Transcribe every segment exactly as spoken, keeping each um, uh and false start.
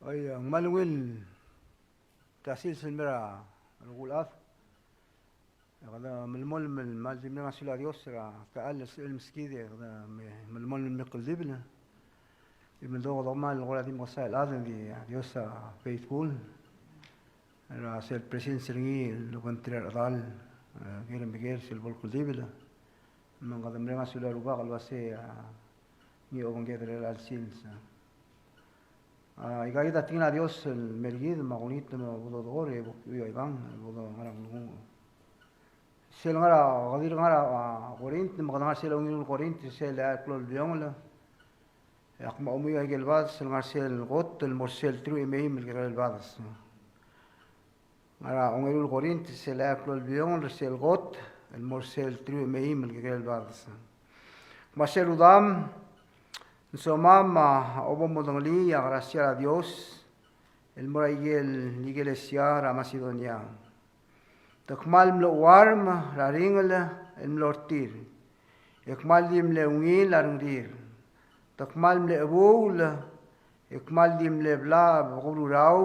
Oi, ng kmal ungil tia el sils el mer a rokui el chad. E kede melemolem el kmal di mereng a sulel a Dios er a techall el sils el meskid e kede me-, melemolem el mekldibel. Even though kede kmal kora di mekesai el chad, ng di a Dios a faithful er a sel presence er ngii el obengterir a rechedal, e, ker me ker sel bo el kldibel. Me ng kede mereng a sulel a Rubak el uasei, a, ngii a obengked er chelecha el sils. A, ika kid a tekingel a Dios el mer kid, me a kulengit me bo dodechor e bo kuiuii a ikang, e bo dongar er a nglunguuch. Sel ngar er a, kede ngar er a, a, Korint, me kede ngar er sel ongeru el Korint, sel eai el klou el bliongel. E ak mo omuiu a ikel bades el ngar er sel kot el mo er sel teruich me a eim el kekerei el bades. Ngar er a ongeru el Korint, sel eai el klou el bliongel, er sel kot el mo er sel teruich me a eim el kekerei el bades. Me a sel rudam, ng somam a obo modengelii a krasia er a Dios el mo er a ikel ikelesia er a Masedonia. Te kmal mlo chuarm er a ringel el mlo er tir, e kmal di mle ungil a rengrir. Te kmal mle chebuul, e kmal di mle bla a bekerurau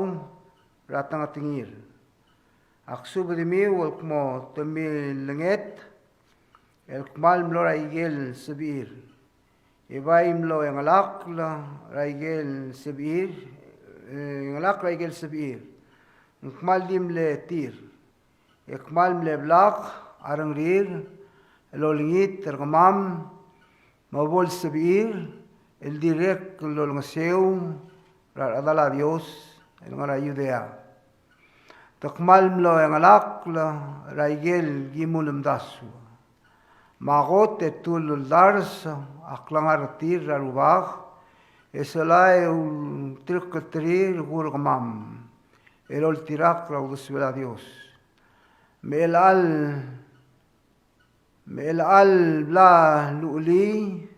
er a tengetengir. Ak subedemiu el kmo te milenget el kmal mlo er a ikel sebechir. E bai mlo chengelakl er a ikel sebechir, e, chengelakl er a ikel sebechir. Ng kmal di mle tir. E kmal mle blak a rengrir el olengit er kemam me bo lsebechir el dirrek el olengeseu er a rechedal a Dios el ngar er a Judea. Te kmal mlo chengelakl er a ikel kim ulemdasu. Me a kot e te uldars a klengar er tir er a Rubak, e sola e ultereketerir er kemam el oltirakl er a uldesuel a Dios. Me chelecha el, me chelecha el bla luchulii,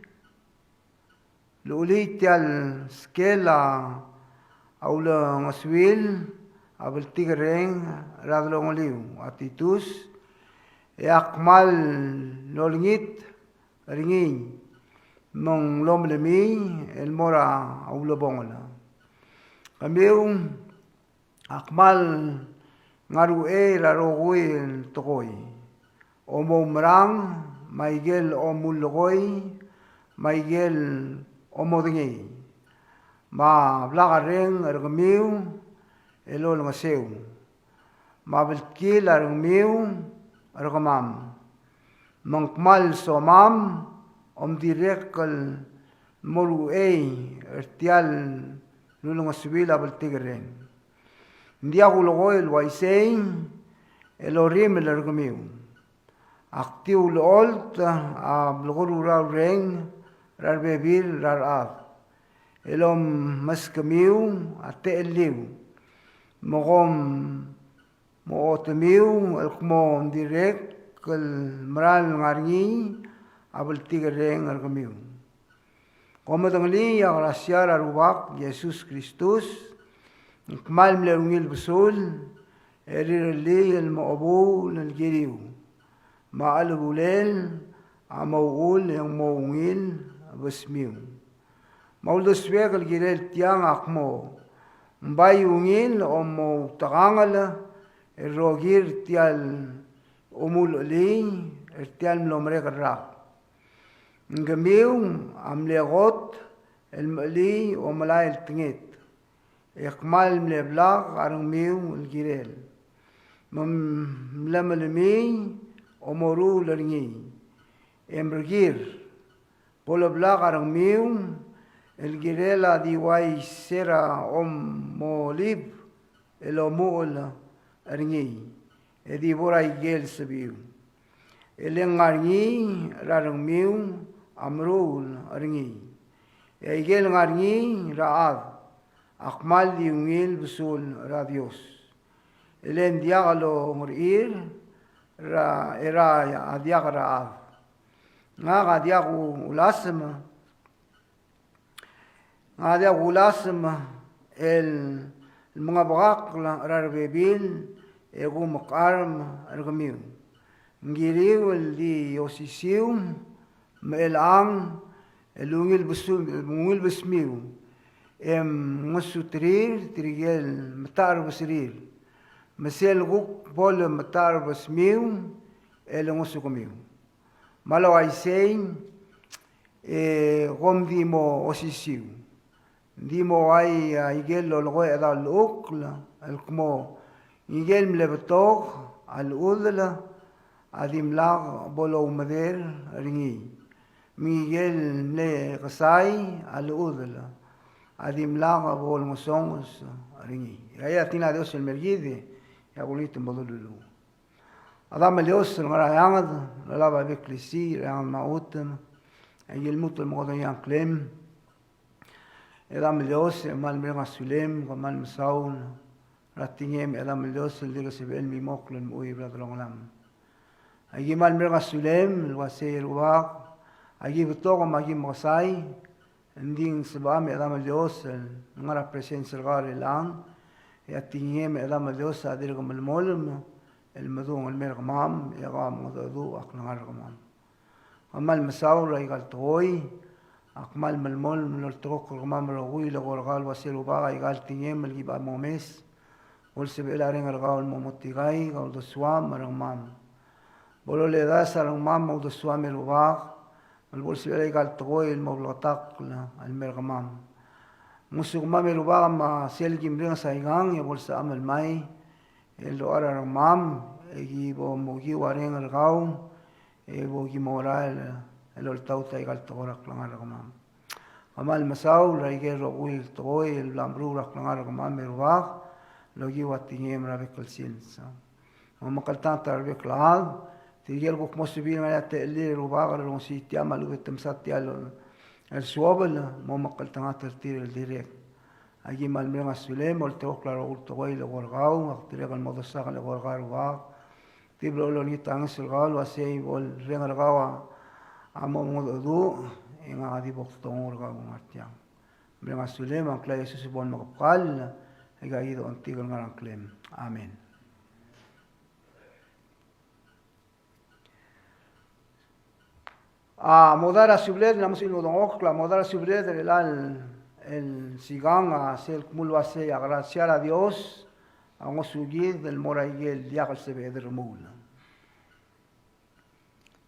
luchulii tia el skel a ulengesuil a bltikerreng er a delongeliu a Titus, e ak kmal olengit er ngii me ng lomelemii el mo er a ulebongel. Kemiu, a kmal ngar er a uchei er a rokui el tekoi, omoumerang, me a ikel omullekoi, me a ikel omodengei. Me a blak a reng er kemiu el olengeseu, me a bltkil a rengmiu er kemam. Me ng kmal somam, omdirrek el mo er a uchei er tia el ulengesuil a bltikerreng. Ng diak kulekoi el uaisei el orrimel er kemiu. Ak di ulecholt a blekerurau el reng er a rebebil er a rechad el omeskemiu a techelliu, me kom mo otemiu el kmo ng dirrek el meral ngar er ngii a bltikerreng er kemiu. Kom medengelii a krasia er a Rubak Jesus Kristus, ng kmal mle ungil besul, e rirellii el mo chebuul el kiriu, me a chelebulel a mo uchul e ng mo ungil besmiu. Me a uldesuek el kirel tiang a kmo, ng bai ungil a mo outekangel el rokir tia el omulchelii er tia el mlo merek el rak. Ng kemiu a mle kot el mechelii a omelai el tenget, e kmal mle blak a rengmiu el kirel. Me mle melemii a omoruul er ngii, e merkir bo leblak a rengmiu el kirel a di uaisei er a omolib el omuchel er ngii, e di bo er a ikel sebechiu. E le ngar er ngii er a rengmiu a meruul er ngii. E a ikel ngar er ngii er a chad a kmal di ungil besul er a Dios. E le ng diak longerechir er a, er a diak er a chad. Ngak a diak ulasem, ngak a diak ulasem el mengebekakl er a rebebil e kumekcharm er kemiu. Ng kiriu el di osisiu me chelechang el ungil besu-, ungil besmiu, e mngesuterir tirke el metacherbeserir. Me sel kuk bo le metacherbesemiu, e le ngosukemiu. Me a le uaisei, e kom di mo osisiu. Ng di mo uai, a, ikel lolekoi a chedaol llechukl el kmo, ngikel mle betok a llechudel a dimlak bo loumeder er ngii. Me ngikel mle kesai a llechudel a dimlak bo lengesonges er ngii. E a tia a Dios el mer kid, e a kulengit me bo doluluuch. A Demam el Dios el ngar er a eanged, el olab a bek el klisiich er a eanged me a chutem, e aki lmuut el mo dengei a ngklem. E Demam el Dios, e kmal mereng a sulem, kmal mesaul er a tekingem, e Demam el Dios, el dirk sebechel el mimokl el mechuiu er a delongelam. Aki kmal mereng a sulem el uasei e Rubak, aki betok me aki mekesai, Ng di ng sebecham e Demam el Dios el ngar er a presence er kau er chelechang, e a tekingem e Demam el Dios a dirk melemolem el medung el mer kemam, e kau a mengedecheduch a klengar er kemam. Kmal mesaul er aika el tekoi, a kmal melemolem el olterekokl er kemam el rokui el eko er kau el uasei Rubak aika el tekingem el ki bo momes, bo lsebechel a reng er kau el mo metikai, kau a uldesuam me a rengmam. Bo loledaes a rengmam me a uldesuam e Rubak, me bo lsebechel aika el tekoi el mo bleketakl el mer kemam. Ngosukemam e Rubak me sel ki mrenges aikang, e bo lsebecham el mei, el loia a rengmam, e ki bo mokiu a reng er kau, e bo ki mo merael el oltaut aika el tekoi er a klengar er kemam. Kmal mesaul er aike el rokui el tekoi el bla meruul er a klengar er kemam e Rubak, el okiu a tekingem er a bek el sils. Mo mekngeltengat er a rebek el chad, tirke el kuk mo sebechir el ngar er ngii a techellir e Rubak el rongesii tia me a lechub e te mesa tia el, el suobel, mo mekngeltengat er tir el dirrek. Aki kmal mereng a sulem, olterekokl a rokui el tekoi el eko er kau, ak dirrek el mo dosang el eko er kau e Rubak, Di bo lolengit a ngeso er kau el uasei bo lerreng er kau a mo mengedecheduch, e ngak a di bo kdonguu er kau el ngar tiang. Mereng a sulem, a ngklel a Jesus bo lemekebkall, e aki di ongtik el ngar er a ngklem. Amen. A modai er a subeled, ng mo sebechir el mo dengchokl, a modai er a subeled er chelechal sikang a sel kmo el uasei a grasia er a Dios a ngosukid el mo er a ikel diak el sebeched el remuul.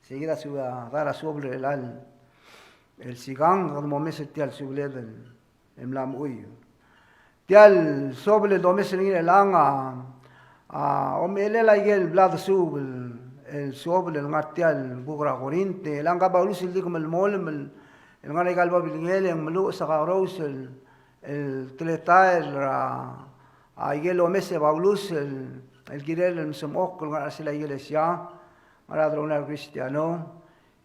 Sei kid a su-, a dai er a suobel er chelechal sikang, kede mo omes er tia el subeled el el mla mechuiu. Tia el suobel el domes er ngii er chelechang a, a omecherreng a ikel bla desuub el, el suobel el ngar tia el kuk er a Korint, e chelechang a Paulus el di kmal melemolem el, el ngar er aika el babilngel e ng meluches a kakerous el, el teletael er a, a ikel omes e Paulus el, el kirel el mesemechokl el ngar er a chelsel a ikelesia, ngar er a delongelel a Kristiano.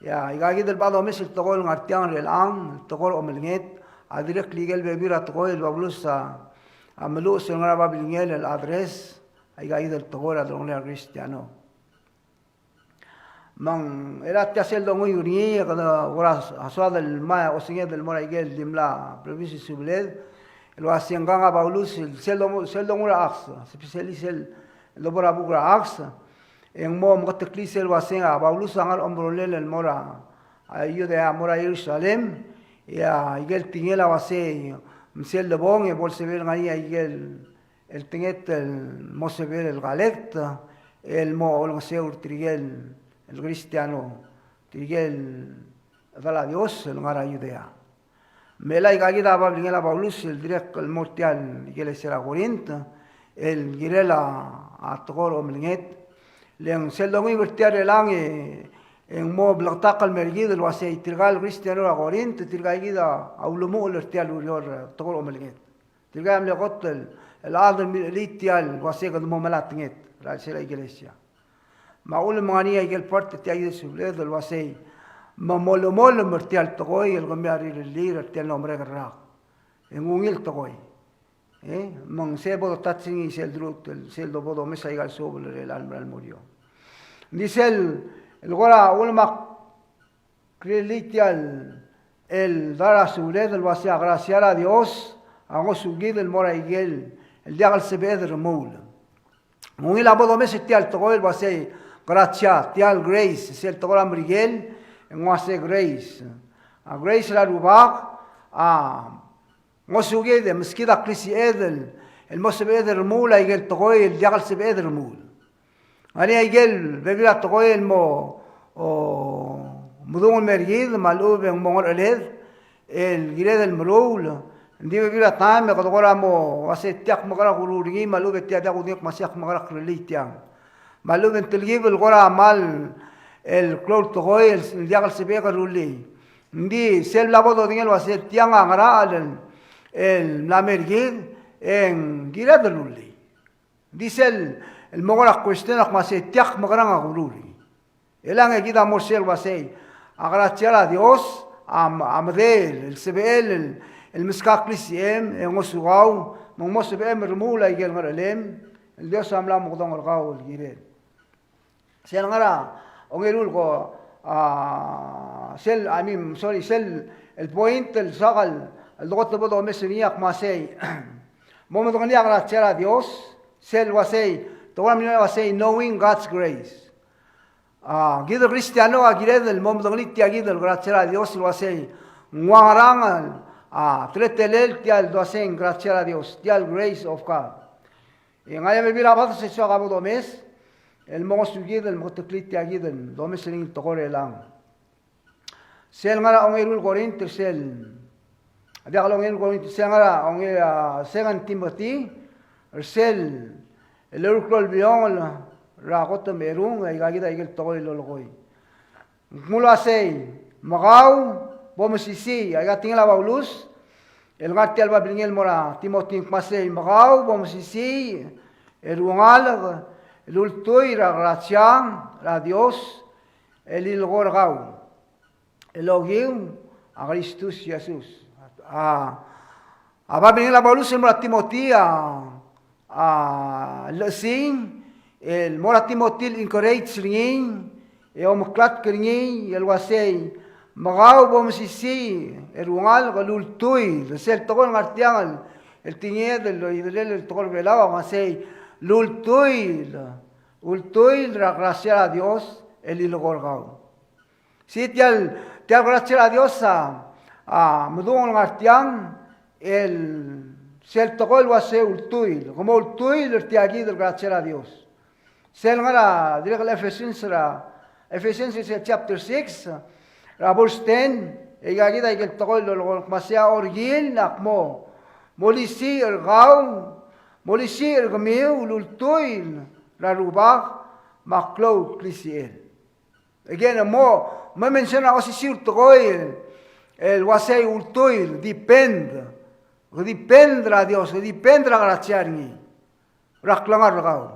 Ia, aika kid el bla domes el tekoi el ngar tiang er chelechang, el tekoi er a omelenget, a dirrek el ikel bebil er a tekoi el Paulus a, a meluches el ngar er a babilngel el address, aika kid el tekoi er a delongelel a Kristiano. Me ng, er a tia sel donguiu er ngii, e kede kora soad el mei a osenged el mo er a ikel dimlak province el subeled, el uasei ngkang a Paulus, sel dongu-, sel donguiu er a Acts, especially sel dobo er a buk er a Acts, e ng mo meketeklii sel uasei a Paulus a ngar er a omerolel el mo er a, a Judea, mo er a Jerusalem, e a ikel tekingel a uasei, me sel lebong, e bo lsebechel ngar er ngii a ikel, el tenget el mo sebechel el collect, el mo olengeseu er tirkel, el Kristiano, tirkel chedal a Dios, el ngar er a Judea. Me chelechang aika kid a babilngel a Paulus el dirrek el mo er tia el ikelesia er a Korint, el kirel a tekoi er a omelenget. Le ng sel donguiu er tia er chelechang e ng mo bleketakl el mer kid el uasei tirka el Kristiano er a Korint, tirka kid a ulemuchel er tia el ureor er a tekoi er a omelenget. Tirka a mle kot el, el chad el mirrelii tia el uasei kede mo melai a tenget er a chelsel a ikelesia. Me a ulemengai er ngii a ikel part er tia el subeled el uasei, me molemolem er tia el tekoi el kemiu a rirellir er tia el mlo merek el rak. E ng ungil tekoi. E, me ng sei bo de touch er ngii sel deruchel, sel dobo domes aika el suobel er chelechal mera el mo er eou. Ng di sel, el kora ulemak Rirellii tia el, el dart er a subeled el uasei a grasia er a Dios a ngosukid el mo er a ikel, el diak el sebeched el remuul. Ng ungil a bo domes er tia el tekoi el uasei grasia, tia el grace, sel tekoi er a Merikel, e ng uasei grace. A grace er a Rubak, a ngosukid e meskid a klisichel el mo sebeched el remuul a ikel tekoi el diak el sebeched el remuul. Ngar er ngii a ikel bebil a tekoi el mo, o, medung el mer kid me a lechub e ng mo ngerecheled el kired el meruul. Ng di bebil a taem e kede kora mo uasei tia ak mekerang a kuruul er ngii me a lechub e tia diak kudengei el kmo sei ak mekerang a krellii tiang. Me a lechub e ng telkib el kora mal el klou el tekoi el diak el sebechek el rullii. Ng di sel bla bo dodengei el uasei tiang a ngerachel el mla mer kid e ng kired el rullii. Ng di sel el mo kora question a kmo sei tia ak mekerang a kuruul er ngii. Elechang e kid a mo er sel uasei a krasia er a Dios a, a medel el sebechel el, el meskak a klisichem e ngosukau me ng mo sebechem el remuul a ikel ngerechelem el Dios a mla mekedong er kau el kired. Sel ngar er a ongeru el ko, a, sel, I mean, sorry, sel el point el soak el, el dekot el bo domes er ngii a kmo sei mo medengelii a krasia er a Dios, sel uasei, te kora mle uasei knowing God's grace. A, kid el Kristiano a kired el mo medengelii tia kid el krasia er a Dios el uasei ng ua ngerang, a, teletelel tia el uasei ng krasia er a Dios, tia el grace of God. E ngar er ngii a bebil a bades el soak a bo domes el mo ngosukid el meketeklii tia kid el domes er ngii el tekoi er chelechang. Sel ngar er a ongeru el Korint er sel, a diak el ongeru el Korint, sel ngar er a onge, a, Second Timothy er sel, el eru el klou el bliongel er a kot me a erung, e aika kid a ikel tekoi el lolekoi. Ng kmo uasei, me kau bo mesisiich, aika tekingel a Paulus el ngar tia el babilngel el mo er a Timothy, ng kmo uasei, me kau bo mesisiich, e rungalek, el ultuil er a krasia er a Dios el lilekoi er kau el okiu a Kristus Jesus. A, a babilngel a Paulus el mo er a Timothy a, a, lechesii el mo er a Timothy el encourage er ngii, e omeklatk er ngii el uasei, me kau bo mesisiich, e rungalek, el ultuil, sel tekoi el ngar tiang el, el tekinged el, el, el tekoi er a Belau a uasei, el ultuil, ultuil er a krasia er a Dios el lilekoi er kau. Sei tia el, tia el krasia er a Dios a, a, medung el ngar tiang el sel tekoi el uasei ultuil, ke mo ultuil er tia kid el krasia er a Dios. Sel ngar er a dirrek el Ephesians er a, Ephesians er sel chapter six, er a verse ten, e aika kid a ikel tekoi el lolekoi el kmo sei a orkil a kmo, molisiich er kau, molisiich er kemiu el ultuil er a Rubak me a klou el klisichel. Again, mo, mo mention a osisiu el tekoi el uasei ultuil, depend, depend er a Dios, depend er a krasia er ngii er a klengar er kau.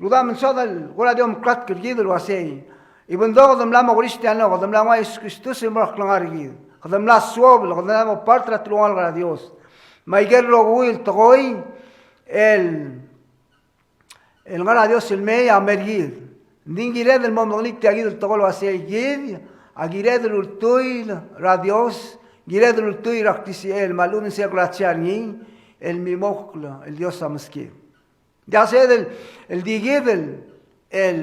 Rudam, ng soad el kora di omeklatk er kid el uasei, even though kede mla mo Kristiano, kede mla nguu a Jesus Kristus el mo er a klengar er kid, kede mla suobel, kede mla mo part er a telungalek er a Dios, me a ikel rokui el tekoi el el ngar er a Dios el mei a mer kid. Ng di ng kired el mo medengelii tia kid el tekoi el uasei kid a kired el ultuil er a Dios, kired el ultuil er a klisichel, me a lechub e ng sel krasia er ngii el mimokl el Dios a meskid. Ng diak sel, el di kid el, el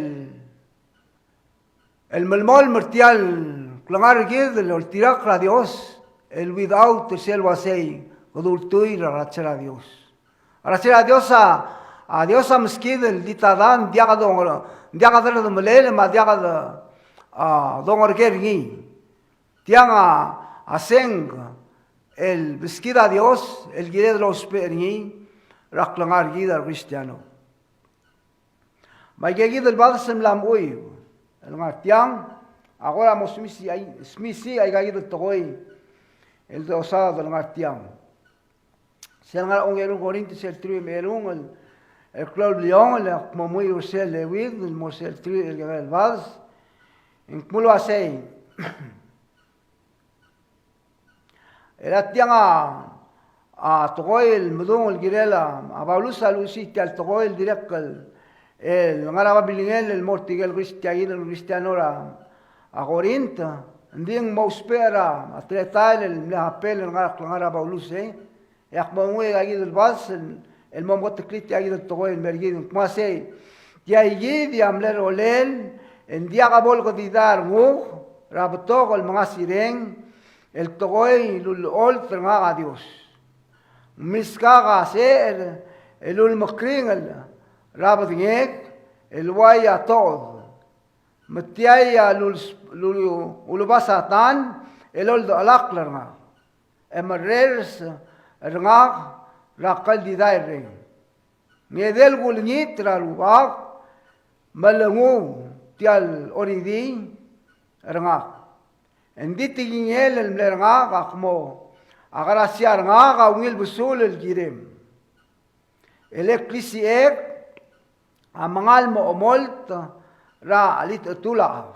el melemolem er tia el klengar er kid el oltirakl er a Dios, el without er sel uasei kede ultuil er a krasia er a Dios. A krasia er a Dios a, a Dios a meskid el di ta dang, diak dong, diak deredemelel me a diak de, a, dongereker er ngii. Tiang a, a sengk el meskid a Dios el kired el ousbech er ngii er a klengar er kid el Kristiano. Me aika kid el bades el mla mechuiu el ngar tiang, a kora mo smisichii, smisichii aika kid el tekoi el dosaod el ngar tiang. Sel ngar er a ongeru el Korint sel teruich me a erung el, el klou el bliongel, e ak mo mui er sel euid el mo sel teruich el kebel el bades, e ng kmo el uasei, er a tiang a, a tekoi el medung el kirel a, a Paulus a luchesii tia el tekoi el dirrek el, el ngar er a babilngel el mo er tirke el Kris-, tia kid el Kristiano er a, a Korint, ng di ng mo ousbech er a, a teletael el mle happen el ngar er a klengar er a Paulus, e. E ak mo nguu aika kid el bades el, el mo meketeklii tia kid el tekoi el mer kid, ng kmo uasei, tia kid a mle rolel, e ng diak bo lekedidai a renguk er a betok el mengasireng, el tekoi el ulecholt er ngak a Dios. Ng milskak a secher el ulemekringel er a bedengek el uai a tood. Me tia a lul-, lul-, ulebas a tan el oldechelakl er ngak, e merrers er ngak er a keldidai el reng. Ng edei el kulengit er a Rubak me lenguu tia el oridii er ngak. Ng di tekingel el mle er ngak a kmo a krasia er ngak a ungil besul el kirem. E le klisichek a mengal mo omolt er a chelitechetul a chad.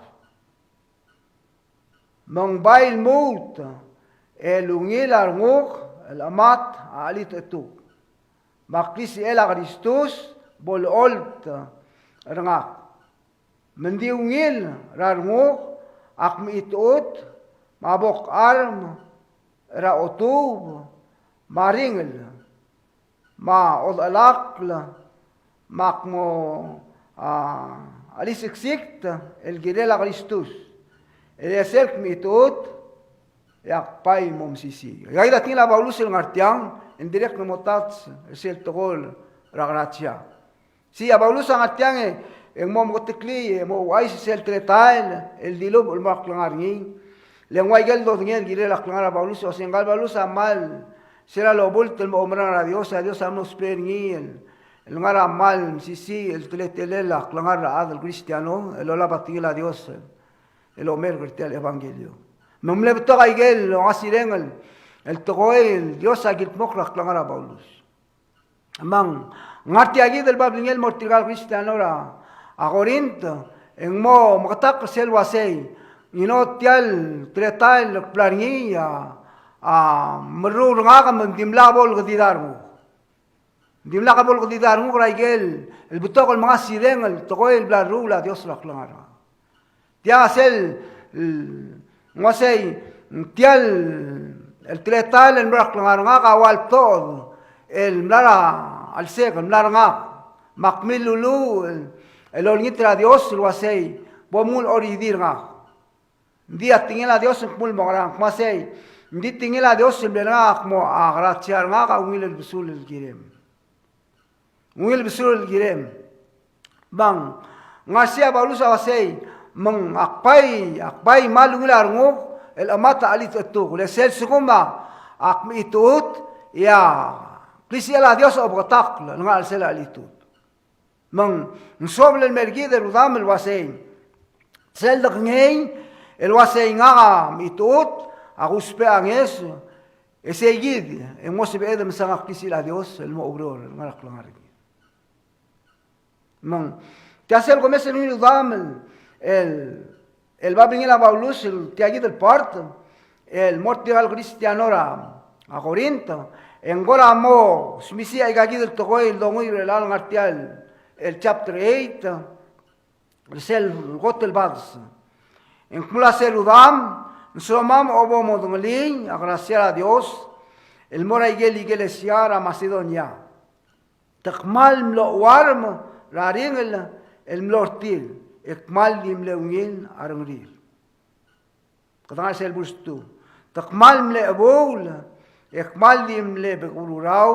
Me ng bai lmuut el ungil a renguk el chemat a chelitechetuk. Me a klisichel a Kristus bo lecholt er ngak. Me ng di ungil er a renguk a kmechitechut, me a bo kcharm er a otuub, me a ringel, me a odechelakl, me ak mo, a, chelisiksikd el kirel a Kristus. E le sel kmechitechut, e ak bai mo mesisiich. Aika kid a tekingel a Paulus el ngar tiang, e ng dirrek el mo touch er sel tekoi er a krasia. Sei a Paulus a ngar tiang e, e ng mo meketeklii, e mo ouchais sel teletael el dilubech el mo er a klengar er ngii. Le ng ua ikel dodengei el kirel a klengar er a Paulus, e ng kmal Paulus a kmal, se er a lobult el mo oumerang er a Dios, a Dios a mlo ousbech er ngii el, el ngar er a kmal mesisiich el teletelel a klengar er a chad el Kristiano el olab a tekingel a Dios el omerk er tia el ebangkelio. Me ng mle betok a ikel ongasireng el, el tekoi el Dios a kildmokl er a klengar er a Paulus. Me ng ngar tia kid el babilngel el mo er tirka el Kristiano er a, a Korint, e ng mo meketakl er sel uasei, ngii tia el teletael el kbla er ngii a, a merruul er ngak me ng dimlak bo lekedidai a renguk. Ng dimlak bo lekedidai a renguk er a ikel, el betok el mengasireng el tekoi el bla leruul a Dios er a klengar er ngak. Tia sel, el, ng uasei, tia el, el teletael el mla er a klengar er ngak a ua el tood el mla er a chelsek el mla er ngak, me ak milluluuch el, el olengit er a Dios el uasei, bo mnguu el oridii er ngak. Ng di a tekingel a Dios el kmo el mo ngerang, kmo sei, ng di tekingel a Dios el mle er ngak a kmo a krasia er ngak a ungil el besul el kirem. Ungil besul el kirem. Me ng ngar sei a Paulus a uasei, me ng ak bai, ak bai kmal ungil a renguk el chemat a chelitechetuk. Le sel lsekum a kmechitechut, e a klisichel a Dios a obeketakl el ngar er a chelsel a chelitechut. Me ng sobel el mer kid e rudam el uasei, sel dekengei el uasei ngak a mechitechut, a kuusbech a ngeso, e sei kid, e ng mo sebeched el mesang a klisichel a Dios el mo oureor el ngar er a klengar er kid. Me ng tia sel kumes er ngii el rudam el, el babilngel a Paulus el tia kid el part el mo er tirka el Kristiano er a, a Korint, e ng kora mo smisichii aika kid el tekoi el donguiu er chelechang el ngar tia el, el chapter eight, er sel kot el bades. E ng kmo el uasei, rudam, ng somam a bo modengelii a krasia er a Dios el mo er a ikel ikelesia er a Masedonia. Te kmal mlo chuarm er a ringel el mlo er tir, e kmal di mle ungil a rengrir. Kede ngar sel verse two. Te kmal mle chebuul, e kmal di mle bekururau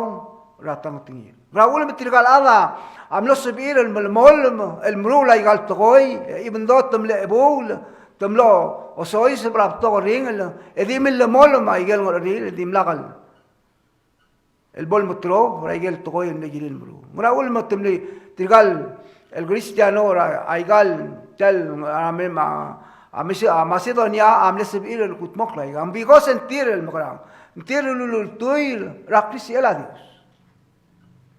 er a tengetengir. Ngera uchul me tirka el chad a mlo sebechir el melemolem el meruul aika el tekoi, e even though te mle chebuul, te mlo osoiseb er a betok el ringel, e di millemolem aike el ngercherir, e dimlak el el bo lemeterob er aike el tekoi el mle kirir el meruul. Ngera uchul me te mle tirka el Kristiano er aika el tia el, a, a, a Masedonia a mle sebechir el kudmokl aika, because ng tir el mekerang, ng tir el ulultuil er a klisichel a Dios.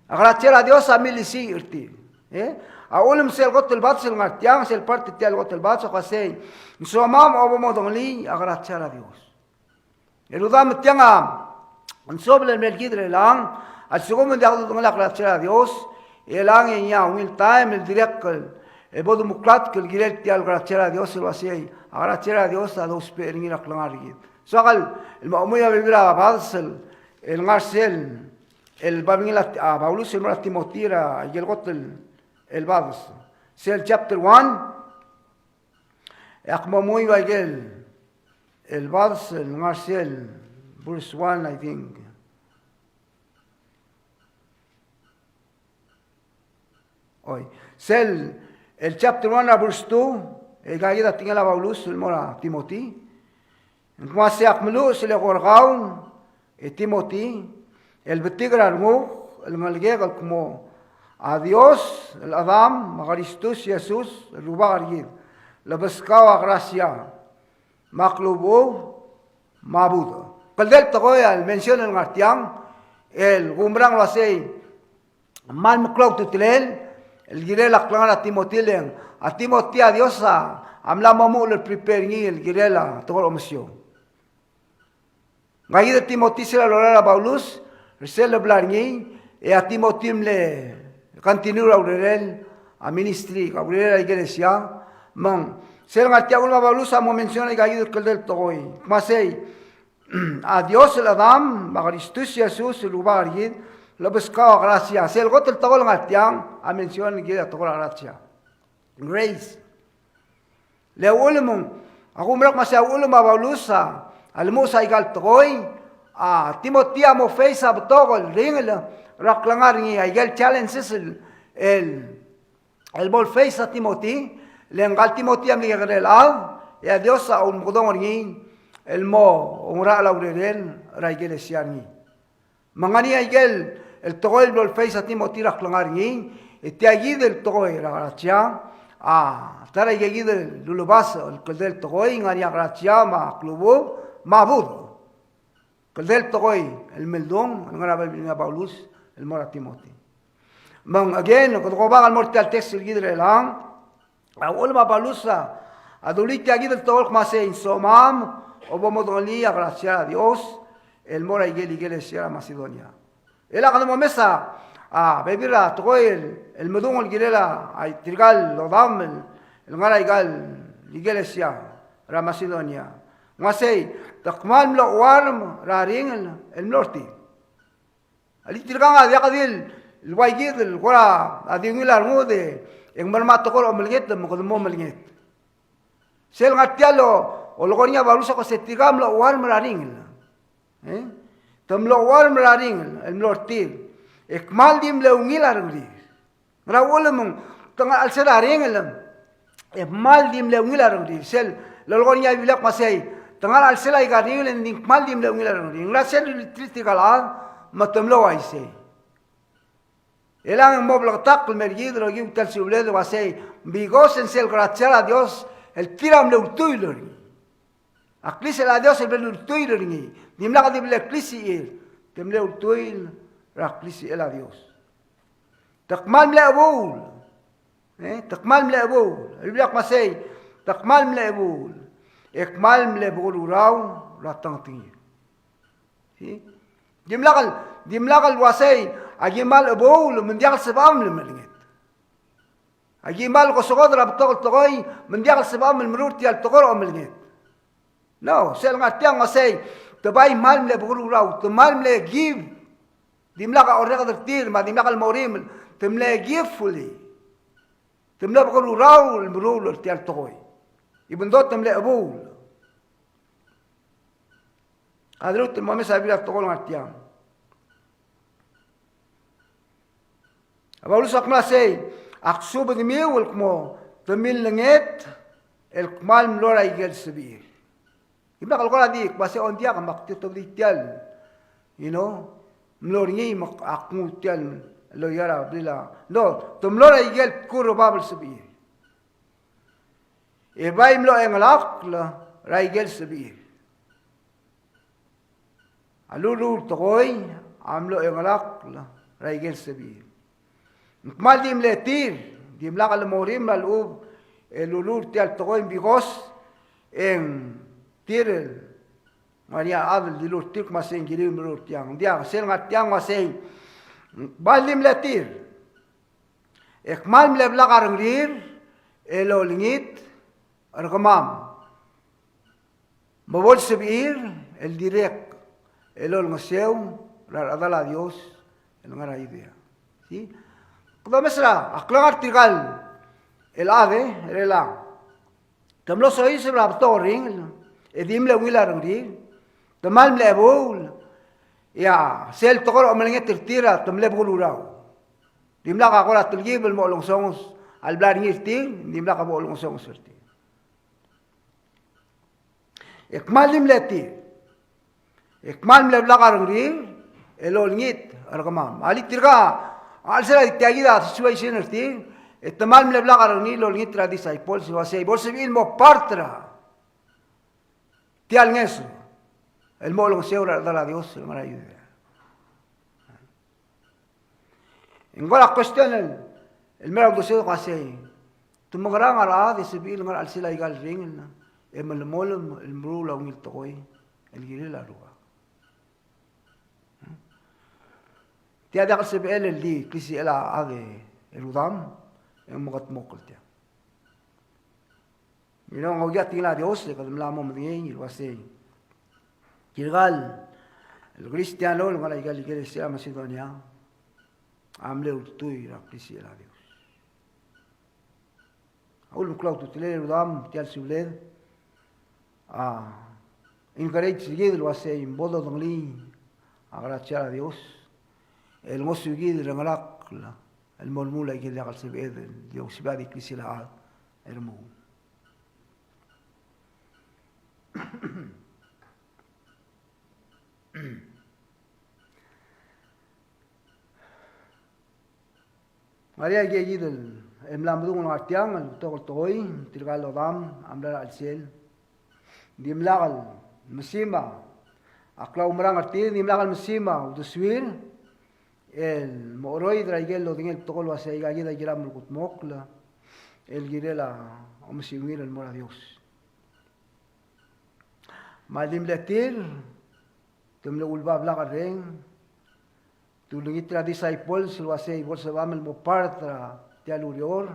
A krasia er a Dios a milisiich er tir. E? A uchul me sel kot el bades el ngar tiang, sel part er tia el kot el bades a kmo sei, ng somam a bo modengelii a krasia er a Dios. E rudam, tiang a, ng sobel el mer kid er chelechang, a lsekum ng diak dodengelii a krasia er a Dios, e chelechang e ngii a ungil taem el dirrek el bo demuklatk el kirel tia el krasia er a Dios el uasei, a krasia er a Dios a dousbech er ngii er a klengar er kid. Soak el mo chemuiu a bebil er a bades el ngar sel, el babilngel a, a Paulus el mo er a Timothy er a ikel kot el, el bades. Sel chapter one, e ak mo chemuiu a ikel, el bades el ngar er sel verse one, I think. Oi, sel, el chapter one er a verse two, e aika kid a tekingel a Paulus el mo er a Timothy. Ng kmo sei, ak meluches el eko er kau, e Timothy, el betik er a renguk el ngelekek el kmo a Dios el Chedam me a Kristus Jesus el Rubak er kid, lebeskau a krasia me a klechubechub me a budech. Kldei el tekoi el mention el ngar tiang, el kumerang el uasei, kmal meklou a ultutelel el kirel a klengar er a Timothy, le ng a Timothy a Dios a mla mo omuchel el prepare er ngii el kirel a tekoi er a omesiou. Ngka kid a Timothy sel lorael a Paulus er sel lebla er ngii, e a Timothy a mle continue er a urerel a ministry, a urerel a ikelesia. Me ng sel ngar tia a uchul me a Paulus a mo mention er aika kid el kldei el tekoi. Kmo sei, a Dios el Chedam me a Kristus Jesus el Rubak er kid, lebeskau a krasia. Sel kot el tekoi el ngar tiang a mention er kid a tekoi er a krasia. Grace. Le a uchul me ng, a kumerang el kmo sei a uchul me a Paulus a, a lemuches aika el tekoi, a Timothy a mo face a betok el ringel er a klengar er ngii, aike el challenges el, el, el bo le face a Timothy, le ngka el Timothy a mle kekerei el chad, e a Dios a ulemekedong er ngii el mo oungerachel a urerel er a ikelesia er ngii. Me ng ngar er ngii aike el, el tekoi el bo le face a Timothy er a klengar er ngii, e tia kid el tekoi er a krasia, a, ta er aika kid el lulebas el kldei el tekoi, ngar er ngii a krasia me a klechubechub me a budech. Kldei el tekoi el mildung el ngar er a Bible er a Paulus el mo er a Timothy. Me ng again, kede go back el mo er tia el text er kid er chelechang, a uchul me a Paulus a, a dulii tia kid el tekoi el kmo sei, ng somam a bo modengelii a krasia er a Dios el mo er aike el ikelesia er a Macedonia. E le kede mo mesa, a, bebil er a tekoi el, el medung el kirel a, a, tirka el odam el, el ngar er aika el ikelesia er a Macedonia. Ng uasei, te kmal mlo chuarm er a ringel el mlo er tir. A le tirkang a diak di el ua kid el kora di ungil a rengud e ng mera me a tekoi er a omelenget me kede mo melenget. Sel ngar tia el olekoi er ngii a Paulus a kmo sei tirka a mlo chuarm er a ringel. E? Te mlo chuarm er a ringel el mlo er tir, e kmal di mle ungil a rengrir. Ngera uchul me ng te ngar er a chelsel a ringel e kmal di mle ungil a rengrir. Sel lolekoi er ngii a Biblia a kmo sei, te ngar er a chelsel aika el ringel e ng di kmal di mle ungil a rengrir. Ngera sel di treat er tirka el chad me te mlo uaisei. E le ng mo bleketakl el mer kid el okiu tia el subeled el uasei, because ng sel krasia er a Dios el tir a mle ultuil er ngii. A klisichel a Dios el mle ultuil er ngii. Dimlak di mle klisichir, te mle ultuil er a klisichel a Dios. Te kmal mle chebuul. E, te kmal mle chebuul. A Biblia a kmo sei, te kmal mle chebuul, e kmal mle bekerurau er a tengetengir. Si? Dimlak el, dimlak el uasei a ki kmal chebuul me ng diak el sebecham el melenget. A ki kmal kosekod er a betok el tekoi me ng diak el sebecham el meruul er tia el tekoi er a omelenget. No, sel ngar tiang a uasei, te bai kmal mle bekerurau, te kmal mle give. Dimlak a orreked er tir, me a dimlak el mo orimel, te mle give fully. Te mle bekerurau el meruul er tia el tekoi. Even though te mle chebuul. A dirrek el mo mesa a Biblia el tekoi el ngar tiang. A Paulus a kmo sei, ak subedemiu el kmo te millenget el kmal mlo er aike el sebechir. Dimlak el kora di kmo sei, o ng diak, me ak di otobedii tia el, you know, mlo er ngii me ak nguu tia el loia er a blil a. No, te mlo er aike el bkul er bab el sebechir. E bai mlo chengelakl er aike el sebechir. A luluul tekoi a mlo chengelakl er aike el sebechir. Ng kmal di mle tir, dimlak el mo orimel a lechub e luluul tia el tekoi, because e ng tir el ngar er ngii a chad el dilu er tir el kmo sei ng kiriu el meruul er tiang. Ng diak, sel ngar tiang a uasei, ng kmal di mle tir. E kmal mle blak a rengrir el olengit er kemam me bo lsebechir el dirrek el olengeseu er a rechedal a Dios el ngar er a Judea. Si? Kede omes er a klengar er tirka el chad, e er chelechang, te mlo soiseb er a betok el ringel, e di mle ungil a rengrir, te kmal mle chebuul, e a sel tekoi er a omelenget er tir a te mle bekerurau. Dimlak a kora telkib el mo olengesonges a le bla er ngii er tir, dimlak a bo olengesonges er tir. E kmal di mle tir. E kmal mle blak a rengrir el olengit er kemam. A le tirka a chelsel a tia kid a situation er tir, e te kmal mle blak a rengrir el olengit er a disciples el uasei bo lsebechir el mo part er a tia el ngeso el mo olengeseu er a rechedal a Dios el ngar er a Judea. E ng kora question el, el mera el uldesued el uasei, te mekerang a rechad e sebechir el ngar er a chelsel aika el ringel e melemolem el meruul a ungil tekoi el kirel a Rubak? Tia diak el sebechel el di klisichel a chad e rudam, e ng mekedmokl tiang. You know, ng okiu a tekingel a Dios e kede mla mo medengei el uasei, tirka el Kristiano el ngar er aika el ikelesia er a Masedonia a mle ultuil er a klisichel a Dios. A ulemeklou a ultutelel e rudam, tia el subeled a encourage er kid el uasei ng bo dodengelii a krasia er a Dios el ngosukid er a ngelakl el mo remuul aike el diak el sebeched el di ousbech a di klisichel a chad e remuul. Ng ngar er ngii a ikakid el mla medung el ngar tiang el betok el tekoi, tirka el odam a mla er a chelsel. Dimlak el mesim a klaumerang er tir, dimlak el mesim a uldesuir el mo cheroid er aike el lodengei el betok el uasei aika kid a kiram el kudmokl el kirel a omesiungir el mo er a Dios. Me a di mle tir, te mle uleba blak el reng, te ulengit er a disciples el uasei bo lsebecham el mo part er a tia el ureor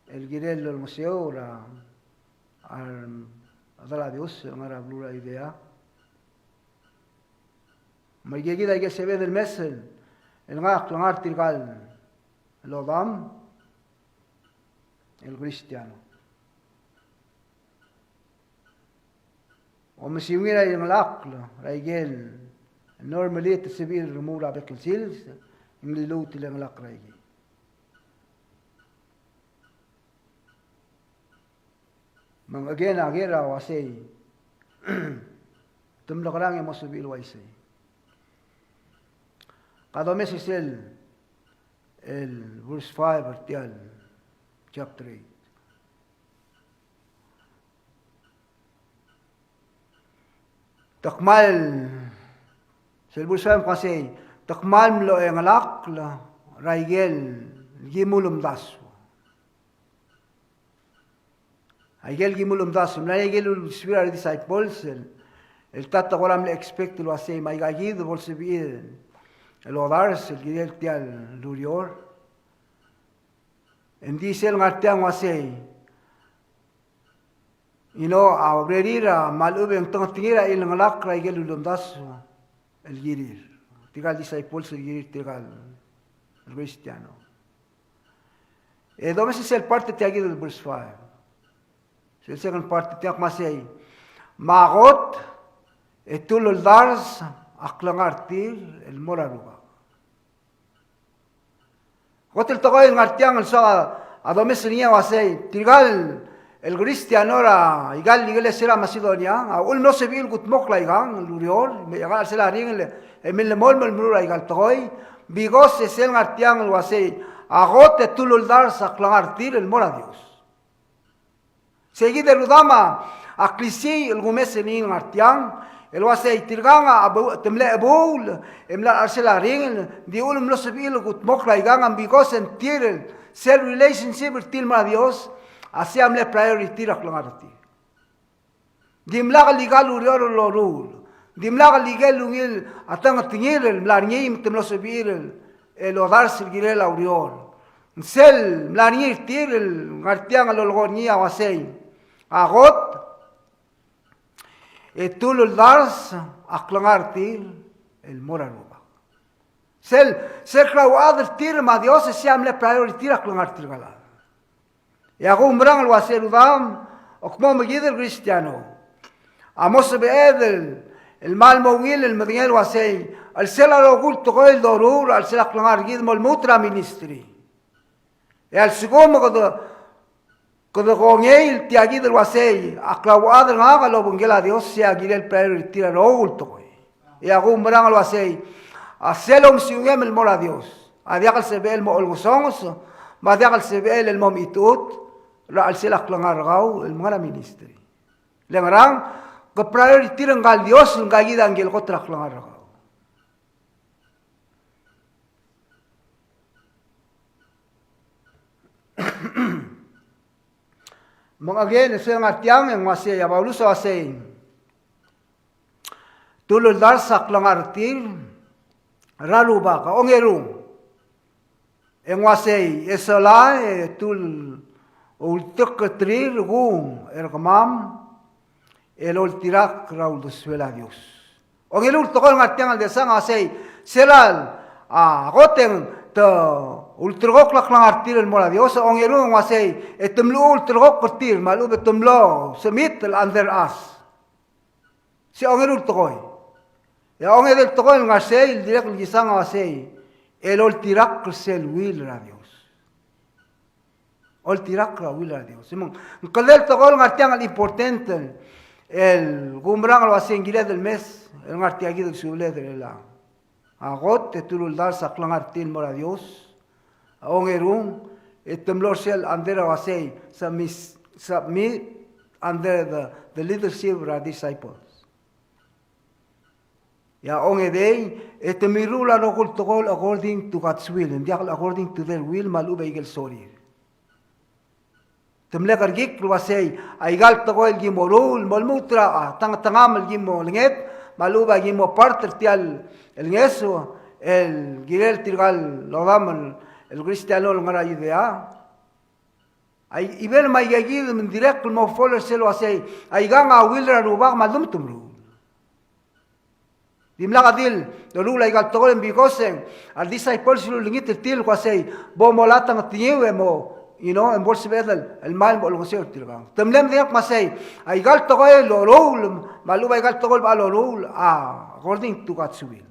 el kirel el olengeseu er a, a rechedal a Dios el ngar er a beluu er a Judea. Me aike kid a ikel sebeched el mes el ngar, el ngar er tirka el odam el Kristiano. Omesiungir a ikel ngelakl er a ikel normally te sebechir el remuul er a bek el sils, ng liluut el ngelakl er a ikei. Me ng again a ker a uasei, te mlekerang e mo sebechir el uaisei. Ka domes er sel el verse five er tia el chapter eight. Te kmal, sel verse five a uasei, te kmal mlo chengelakl er a ikel kim ulemdasu. Aike el kim ulemdasu, mla er ngii a ikel uldesuir a re disciples el, el ta te kora mle expect el uasei me aika kid bo lsebechir el odars el kirel tia el ureor. Engdi sel ngar tiang uasei, you know, a urerir a me a lechub e ng tengetengir a ilengelakl er a ikel ulemdasu el kirir. Tirka el disciples el kirir tirka el Kristiano. E domes er sel part er tia kid el verse five. Sel second part er tiang a kmo sei, me a kot e te uldars a klengar er tir el mo er a Rubak. Kot el tekoi el ngar tiang el soak a domes er ngii a uasei, tirka el Kristiano er aika el ikelesia er a Masedonia a uchul me ng sebechir el kudmokl aikang el ureor, me a chelsel a ringel e millemolem el meruul aika el tekoi, because e sel ngar tiang el uasei, a kot e te uldars a klengar er tir el mo er a Dios. Sei kid e rudam a klisiich el kumes er ngii el ngar tiang, el uasei tirkang a, a bo-, te mle chebuul e mla er a chelsel a ringel, ng di uchul me ng sebechir el kudmokl aikang, because ng tir el sel relationship er tir el mo er a Dios a sei a mle priority er a klengar er tir. Dimlak el ika el ureor el loruul. Dimlak el ikel ungil a tengetengir el mla er ngii me te mlo sebechir el, el odars el kirel a ureor. Sel mla er ngii er tir el ngar tiang el lolekoi er ngii a uasei, a kot e te uldars a klengar er tir el mo er a Rubak. Sel, sel klauchad er tir me a Dios e sei a mle priority er a klengar er tirka el chad. E a kumerang el uasei, rudam, a kmo me kid el Kristiano A mo sebeched el, el kmal mo ungil el medengei el uasei, a chelsel a rokui el tekoi el doruul, a chelsel a klengar er kid el mo lmuut er a ministry. E a lsekum e kede, kede kongei el tia kid el uasei, a klauchad er ngak a lobengkel a Dios, sei a kirel el priority er a rokui el tekoi. E a kumerang el uasei, a sel omesiungem el mo er a Dios a diak el sebechel el mo olengesonges, me a diak el sebechel el mo mechitechut er a chelsel a klengar er kau el menga er a ministry. Le ngerang, ke priority er ngka el Dios, ngka kid a ngike el kot er a klengar er kau. Me ng again, e sel ngar tiang, e ng uasei, a Paulus a uasei, te uldars a klengar er tir er a Rubak, a ongerung. E ng uasei, e sola, e te ulteketerir kung er kemam, el oltirakl er a uldesuel a Dios. Ongeru el tekoi el ngar tiang el desang a uasei, sel a, a, kot e ng te ulterekokl a klengar er tir el mo er a Dios, ongeru e ng uasei, e te mlo ulterekokl er tir, me a lechub e te mlo submit el under us. Se ongeru el tekoi. E a ongedei el tekoi el ngar sei, el dirrek el kisang a uasei, el oltirakl er sel will er a Dios. Oltirakl er a will er a Dios. Me ng, ng kldei el tekoi el ngar tiang el important, el kumerang el uasei ng kired el mes, el ngar tia kid el subeled er chelechang. A kot, e te uldars a klengar er tir el mo er a Dios. A ongerung, e te mlo er sel under a uasei, submis-, submit under the, the leadership er a disciples. E a ongedei, e te mirruul a rokui el tekoi el according to God's will, ng diak el according to their will, me a lechub e aike el sorir. Te mle kerekikl el uasei, aika el tekoi el ki meruul, mo lmuut er a, a, tang-, tangam el ki mo olenget, me a lechub e ki mo part er tia el ngeso, el kirel tirka el odam el, el Kristiano el ngar er a Judea. Ai, ibel me aika kid me ng dirrek el mo follow er sel uasei, aikang a will er a Rubak me a ldu me te meruul. Dimlak a di el doruul aika el tekoi el because e ng, a disciples el ulengit er tir el kmo sei, bo molatang er tir e mo, you know, e bo lsebeched el, el mei el mo olengeseu er tirkang. Te mle medengei el kmo sei, aika el tekoi el loruul, me a lechub aika el tekoi el bo loruul, a, according to God's will.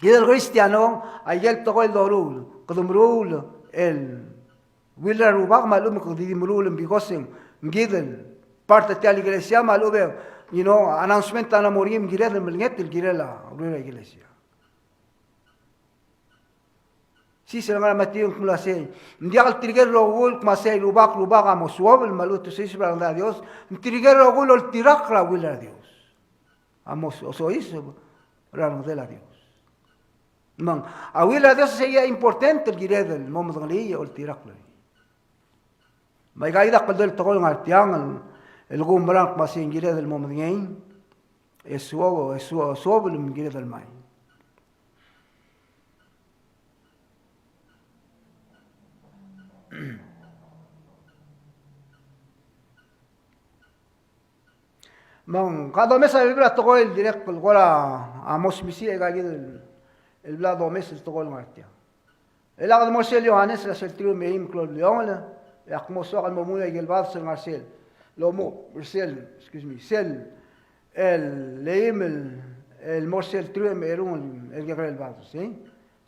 Kid el Kristiano, aike el tekoi el doruul, kede meruul el will er a Rubak me a lechub e kede di meruul el because ng kid el part er tia el ikelesia me a lechub e, you know, announcement a mo er ngii me kired el melenget el kirel a uriul er a ikelesia. Sel ngar er a Matiu ng kmo sei, ng diak el tirke el rokui el kmo sei Rubak, Rubak a mo suobel me a lechub e te soiseb er a rengud er a Dios, ng tirke el rokui el oltirakl er a will er a Dios a mo so-, soiseb er a rengedel a Dios. Me ng, a will er a Dios a sei a important el kired el mo medengelii e oltirakl er ngii. Me aika kid a kldei el tekoi el ngar tiang el, el kumerang el kmo sei ng kired el mo medengei, e suo-, e suo-, suobel me ng kired el mei. Me ng ka domes a bebil er a tekoi el dirrek el kora mo smisichii aika kid el bla domes el tekoi el ngar tiang. E lak de mo er sel Johanes er a sel teruich me a eim el klou el bliongel, e ak mo soak el mo menguiu aike el bades el ngar sel, el mo er sel, excuse me, sel, el eim el, el mo er sel teruich me a erung el, el kekerei el bades, e?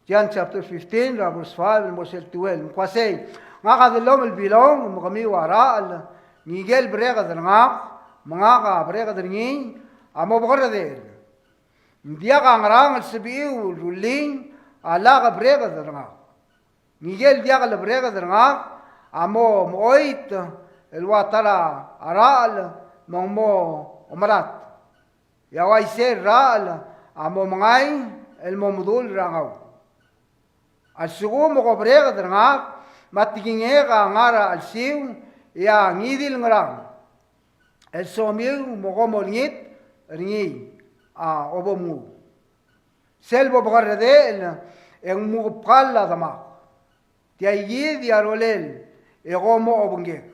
John chapter fifteen, er a verse five, el mo er sel twelve, me ng kmo sei, ngak a dellomel el bilong, me kemiu a rachel, ngike el bereked er ngak, me ngak a bereked er ngii, a mo bekerredechel. Ng diak a ngerang el sebechiu el rullii a lak bereked er ngak. Ngike el diak lebereked er ngak, a mo mechoit el ua ta er a rachel, me ng mo omerat. E a uaisei el rachel a mo mengai el mo medul er a ngau. A lsekum e ko bereked er ngak, me a tekingek a ngar er a chelsiu, e a ngii di el ngerang el somiu me kom olengit er ngii a obomnguu. Sel bo bekerredechel e ng mukebkall a Demak. Tia kid a rolel e kom mo obengkek.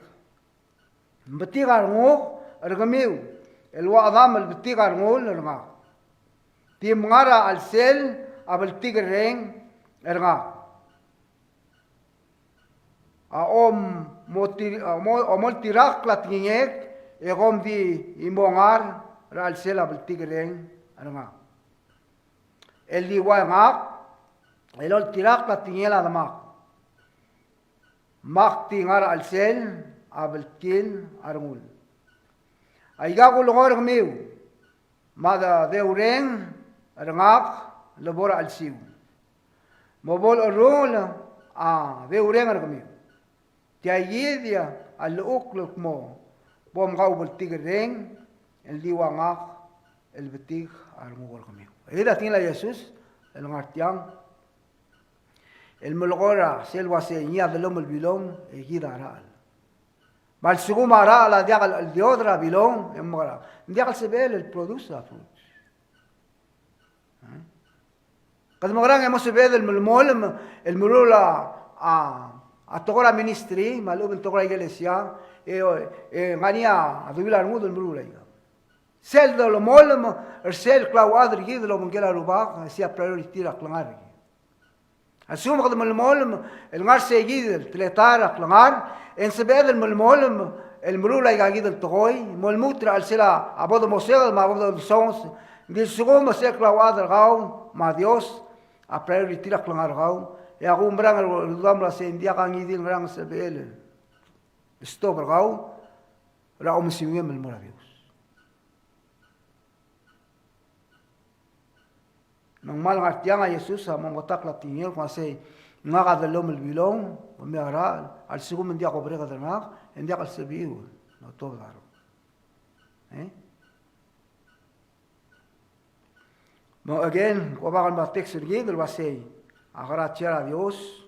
Ng betik a renguk er kemiu el ua Chedam el betik a rengul er ngak. Di mngar a chelsel a bltikerreng er ngak. A om-, moti-, a mo-, omoltirakl a tekingek e kom di mo ngar er a chelsel a bltikerreng er ngak. El di ua ngak el oltirakl a tekingel a Demak, me ak di ngar er a chelsel a bltkil a rengul. Aika kulekoi er kemiu, me a deureng er ngak le bo er a chelsiu. Me bo lecherrungel a deureng er kemiu. Tia kid a llechukl el kmo bo mkau bltikerreng el di ua ngak el betik a renguk er kemiu. E kid a tekingel a Jesus el ngar tiang el melekoi er a sel uasei ngii a dellomel el bilong e kid a rachel. Me a lsekum a rachel a diak el cheldiod er a bilong, e ng mekerang? Ng diak el sebechel el produce a fruits. Kede mekerang e mo sebeched el melemolem el meruul a, a, a tekoi er a ministry, me a lechub e ng tekoi er a ikelesia, e, e ngar er ngii a deuil a rengud el meruul aika. Sel dolemolem er sel klauchad er kid el obengkel a Rubak, e sei a priority er a klengar er kid. A lsekum kede melemolem el ngar sei kid el teletael er a klengar, e ng sebeched el melemolem el meruul aika kid el tekoi, me lmuut er a chelsel a bo de moseked me a bo de dosonges, ng di lsekum sel klauchad er kau me a Dios a priority er a klengar er kau, e a kumerang el rudam el uasei ng diak a ngii di el ngerang el sebechel el stop er kau er a omesiungem el mo er a Dios. Me ng kmal ngar tiang a Jesus a mo meketakl a tekingel el kmo uasei ngak a dellomel el bilong, me a rachel a lsekum ng diak obreked er ngak, e ng diak el sebechiu el otobed a rokui. E? Me again, ko bak el mo text er kid el uasei a krasia er a Dios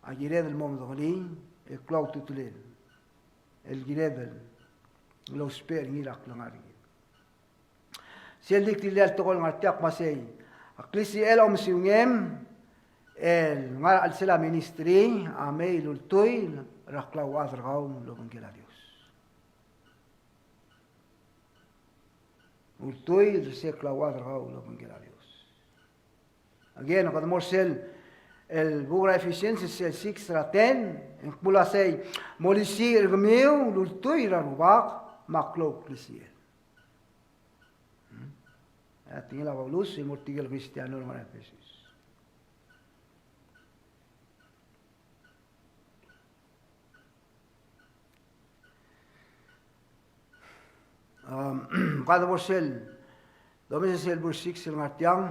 a kired el mo medengelii, e klou a ultutelel el kired el ousbech er ngii er a klengar er kid. Sel di kdilii a tekoi el ngar tiang el kmo uasei a klisichel a omesiungem el ngar er a chelsel a ministry a mei el ultuil er a klauchad er kau el obengkel a Dios. Ultuil er sel klauchad er kau el obengkel a Dios. Again, kede mo er sel, el buk er a Ephesians, sel six er a ten, e ng kmo uasei, molisiich er kemiu el ultuil er a Rubak me a klou el klisichel. Hmm? A tekingel a Paulus el mo er tirke el Kristiano el ngar er a Ephesus. Um, kede bo er sel, domes sel verse six el ngar tiang.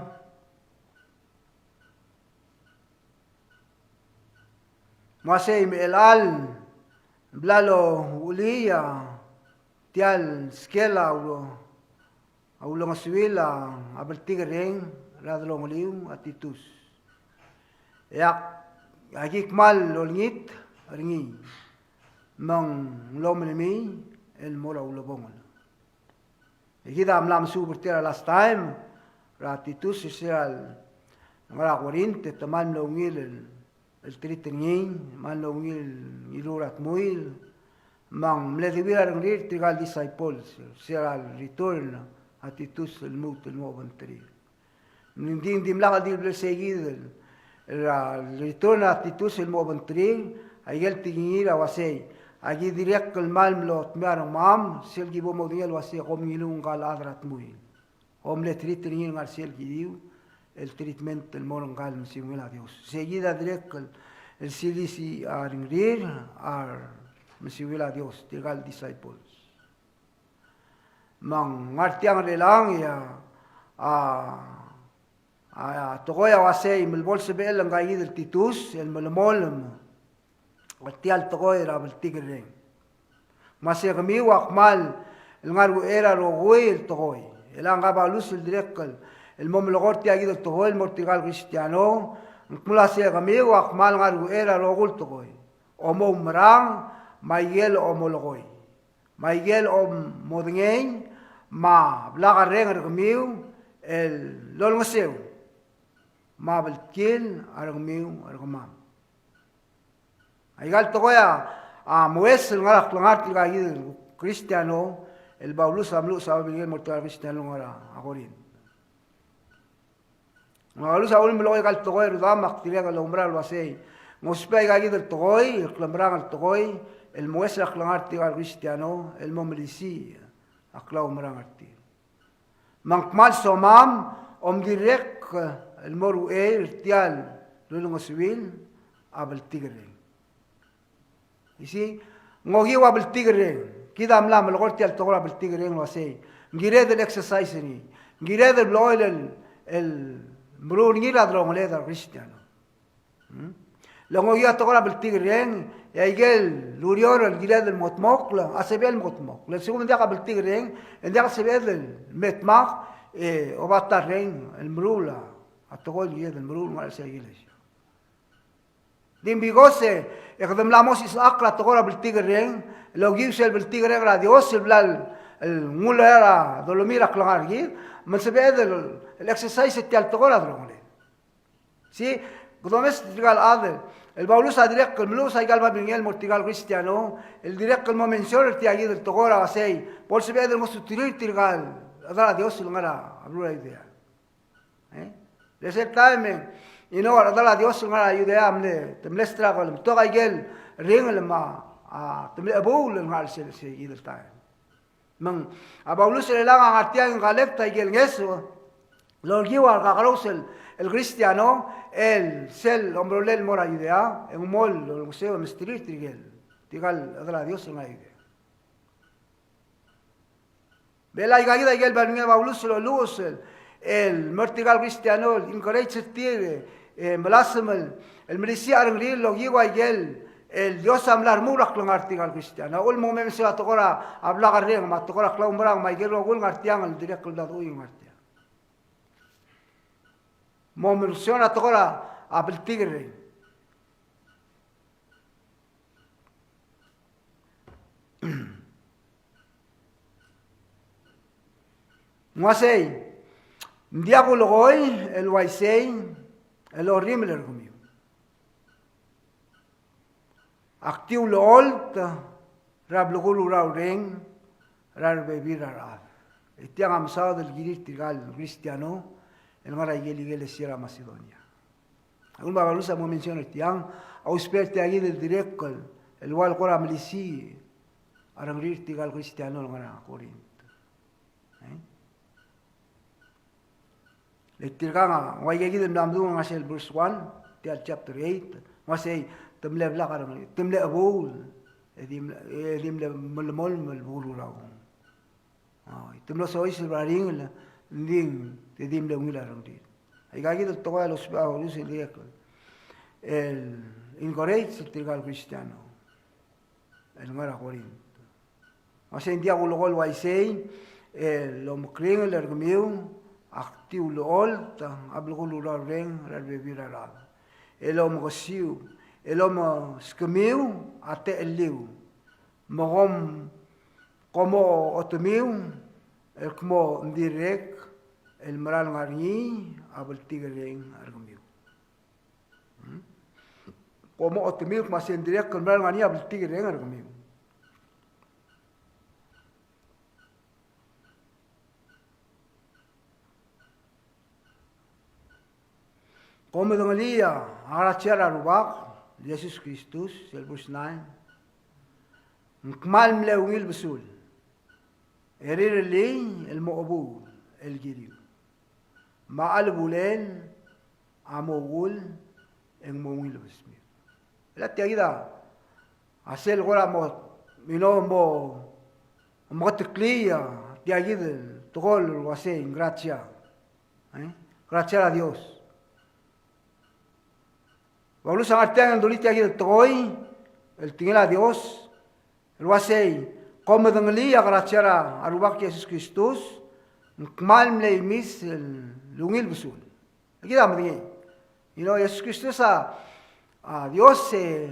Me uasei me chelecha el bla lochulii a tia el skel a ulo a ulengesuil a bltikerreng er a delongeliu a Titus. E ak, aki kmal olengit er ngii me ng lomelemii el mo er a ulebongel. E kid a mla mesuub er tia er a last time er a Titus er sel ngar er a Korint, e te kmal mlo ungil el el treat er ngii, me ng ungil el ngiluu er a dmuil, me ng mle deuil a rengrir tirka el disciples, se er a return a Titus el lmuut el mo obengterir. Ng di, ng dimlak el di el blessed kid el, el return a Titus el mo obengterir, a ikel tekingir a uasei, aki dirrek el kmal mlo dmeu a rengmam, sel ki bo modengei el uasei kom ngiluu ngka el chad er a dmuil. Kom mle treat er ngii el ngar er sel kidiu el treatment el mo er ngka el mesiungel a Dios. Sei kid a dirrek el, el silisiich a rengrir a remesiungel a Dios, tirka el disciples. Me ng ngar tiang er chelechang e a, a, a tekoi a uasei me bo lsebechel ngka kid el Titus el melemolem er tia el tekoi er a bltikerreng. Me sei kemiu a kmal el ngar er a uchei er a rokui el tekoi. E le ngka Paulus el dirrek el, el mo melekoi er tia kid el tekoi el mo er tirka el Kristiano, ng kmo sei kemiu a kmal ngar er a uchei er a rokui el tekoi. Omoumerang, me a ikel omolekoi. Me a ikel omodengei, me a blak a reng er kemiu el olengeseu, me a bltkil a rengmiu er kemam. Aika el tekoi a, a, moes el ngar er a klengar er tirka kid el Kristiano, el Paulus a meluches a babilngel el mo er tirka el Kristiano el ngar er a Korint. Me a Paulus a ulemelekoi aika el tekoi, rudam, me ak dirrek el oumerang el uasei, ng ousbech aika kid el tekoi, el klemerang el tekoi, el mo omes er a klengar er tirka el Kristiano el mo melisiich a klaumerang er tir. Me ng kmal somam, omdirrek el mo er uchei er tia el ulengeseuil a bltikerreng. Isei, ng okiu a bltikerreng. Kid a mla melekoi er tia el tekoi er a bltikerreng el uasei, ng kired el exercise er ngii. Ng kired el blechoel el, el meruul er ngii er a delongeled a Kristiano. Hmm? Le ng okiu a tekoi er a bltikerreng, e aike el ureor el kired el mengedmokl a sebechel el mengedmokl. Le lsekum ng diak a bltikerreng, e ng diak el sebeched el me dmak, e oba ta el reng el meruul a tekoi el kired el meruul el ngar er sei a ikelesia. Di because e kede mla mo osisechakl a tekoi er a bltikerreng, el okiu sel bltikerreng er a Dios el bla el ngulai er a dolemii er a klengar er kid, me ng sebeched el, el exercise er tia el tekoi er a delongeled. Sei, kede omes er tirka el chad, el Paulus a dirrek el meluches aika el babilngel el mo er tirka el Kristiano, el dirrek el mo mention er tia kid el tekoi er a uasei, bo lsebeched el ngosuterir tirka el chedal a Dios el ngar er a beluu er a Judea. E? Le sel taem e, you know, a rechedal a Dios el ngar er a Judea a mle, te mle struggle, me te okiu aike el ringel me a, a, te mle chebuul el ngar er sel, sel kid el taem. Me ng, a Paulus el chelechang a ngar tiang e ng collect aike el ngeso el okiu a rekakerous el, el Kristiano, el sel omerolel el mo er a Judea, e ng mo olengeseu e mesterir tirke el, tirka el chedal a Dios el ngar er a Judea. Me aika kid aike el babilngel a Paulus el loluches el, el mo er tirka el Kristiano, el encourage er tir, e, melasem el, el melisiich a rengrir el okiu aike el, el Dios a mla remuul er a klengar er tirka el Kristiano. A uchul me ng mo omes er a tekoi er a, a blak el reng, me a tekoi er a klaumerang, me aike el rokui el ngar tiang el dirrek el bla dechor el ngar tiang. Mo mention a tekoi er a, a bltikerreng. Ng uasei, ng diak kulekoi el uaisei el orrimel er kemiu. Ak di ulecholt er a belkul el ura el reng er a rebebil er a rechad. E tiang a mesaod el kirir tirka el Kristiano el ngar er a ikel ikelesia er a Masedonia. A uchul me a Paulus a mo mention er tiang, a ousbech er tia kid el dirrek el, el ua el kora melisiich a rengrir tirka el Kristiano el ngar er a Korint. E? Le tirkang a, ng ua ikakid el mla medung er sel verse one, tia el chapter eight, ng uasei, te mle blak a rengrir, te mle chebuul, e di mle, e di mle melemolem el belkul el ura el reng. A, te mlo soiseb er a ringel, ng di, te di mle ungil a rengrir. Aikakid el tekoi a lousbech a Paulus el dirrek el encourage er tirka el Kristiano el ngar er a Korint. Me sei ng diak kulekoi el uaisei el omekringel er kemiu, ak di ulecholt a belkul el ura el reng er a rebebil er a rechad. El omekesiu, el omeskemiu a techelliu. Me kom, kom otemiu el kmo ng dirrek el mera el ngar er ngii a bltikerreng er kemiu. Hmm? Kom otemiu el kmo sei ng dirrek el mera el ngar er ngii a bltikerreng er kemiu. Kom medengelii a krasia er a Rubak el Jesus Kristus, sel verse nine, ng kmal mle ungil besul, e rirellii el mo chebuul el kiriu. Me a chelebulel a mo uchul e ng mo ungil besmiu. E le tia kid a sel kora mo, you know, mo, mo meketeklii a tia kid el tekoi el uasei ng krasia. E? Krasia er a Dios. Paulus a ngar tiang el dulii tia kid el tekoi el tekingel a Dios el uasei, kom medengelii a krasia er a Rubak Jesus Kristus, ng kmal mle imis el ungil besul. Kid a medengei. You know, Jesus Kristus a, a Dios e,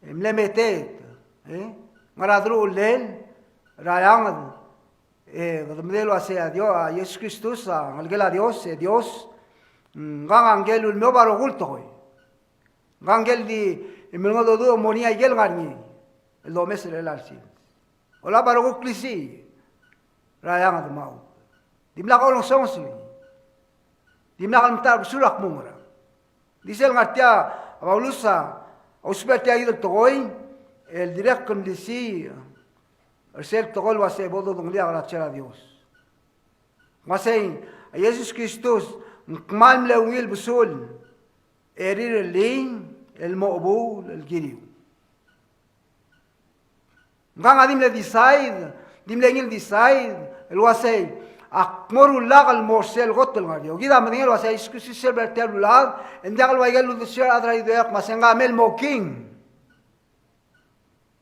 e mle meteet, e? Ngar er a deruchellel er a eanged, e kede medengei el uasei a Dio, a Jesus Kristus a ngelekel a Dios, e Dios, mm, ngka a ngkel ulemeob a rokui el tekoi. Ngka a ngkel di, e, melengedecheduch el mo er ngii a ikel ngar er ngii el domes er chelecha el sils. Olab a rokui el klisiich er a eanged me a chutem. Dimlak a olengesonges er ngii. Dimlak el metacherbesul a kmo ngerang. Di sel ngar tia a Paulus a ousbech er tia kid el tekoi el dirrek el melisiich er sel tekoi el uasei bo dodengelii a grasia er a Dios. Uasei, a Jesus Kristus, ng kmal mle ungil besul, e rirellii el mo chebuul el kiriu. Ngkang a di mle decide, di mle ngii el decide, el uasei, ak mo rullak el mo er sel kot el ngar er eou. Kid a medengei el uasei, a Jesus Kristus sel bla er tia el beluulechad, e ng diak el ua ikel uldesuir a rechad er a Judea el kmo uasei ngka a mei el mo king.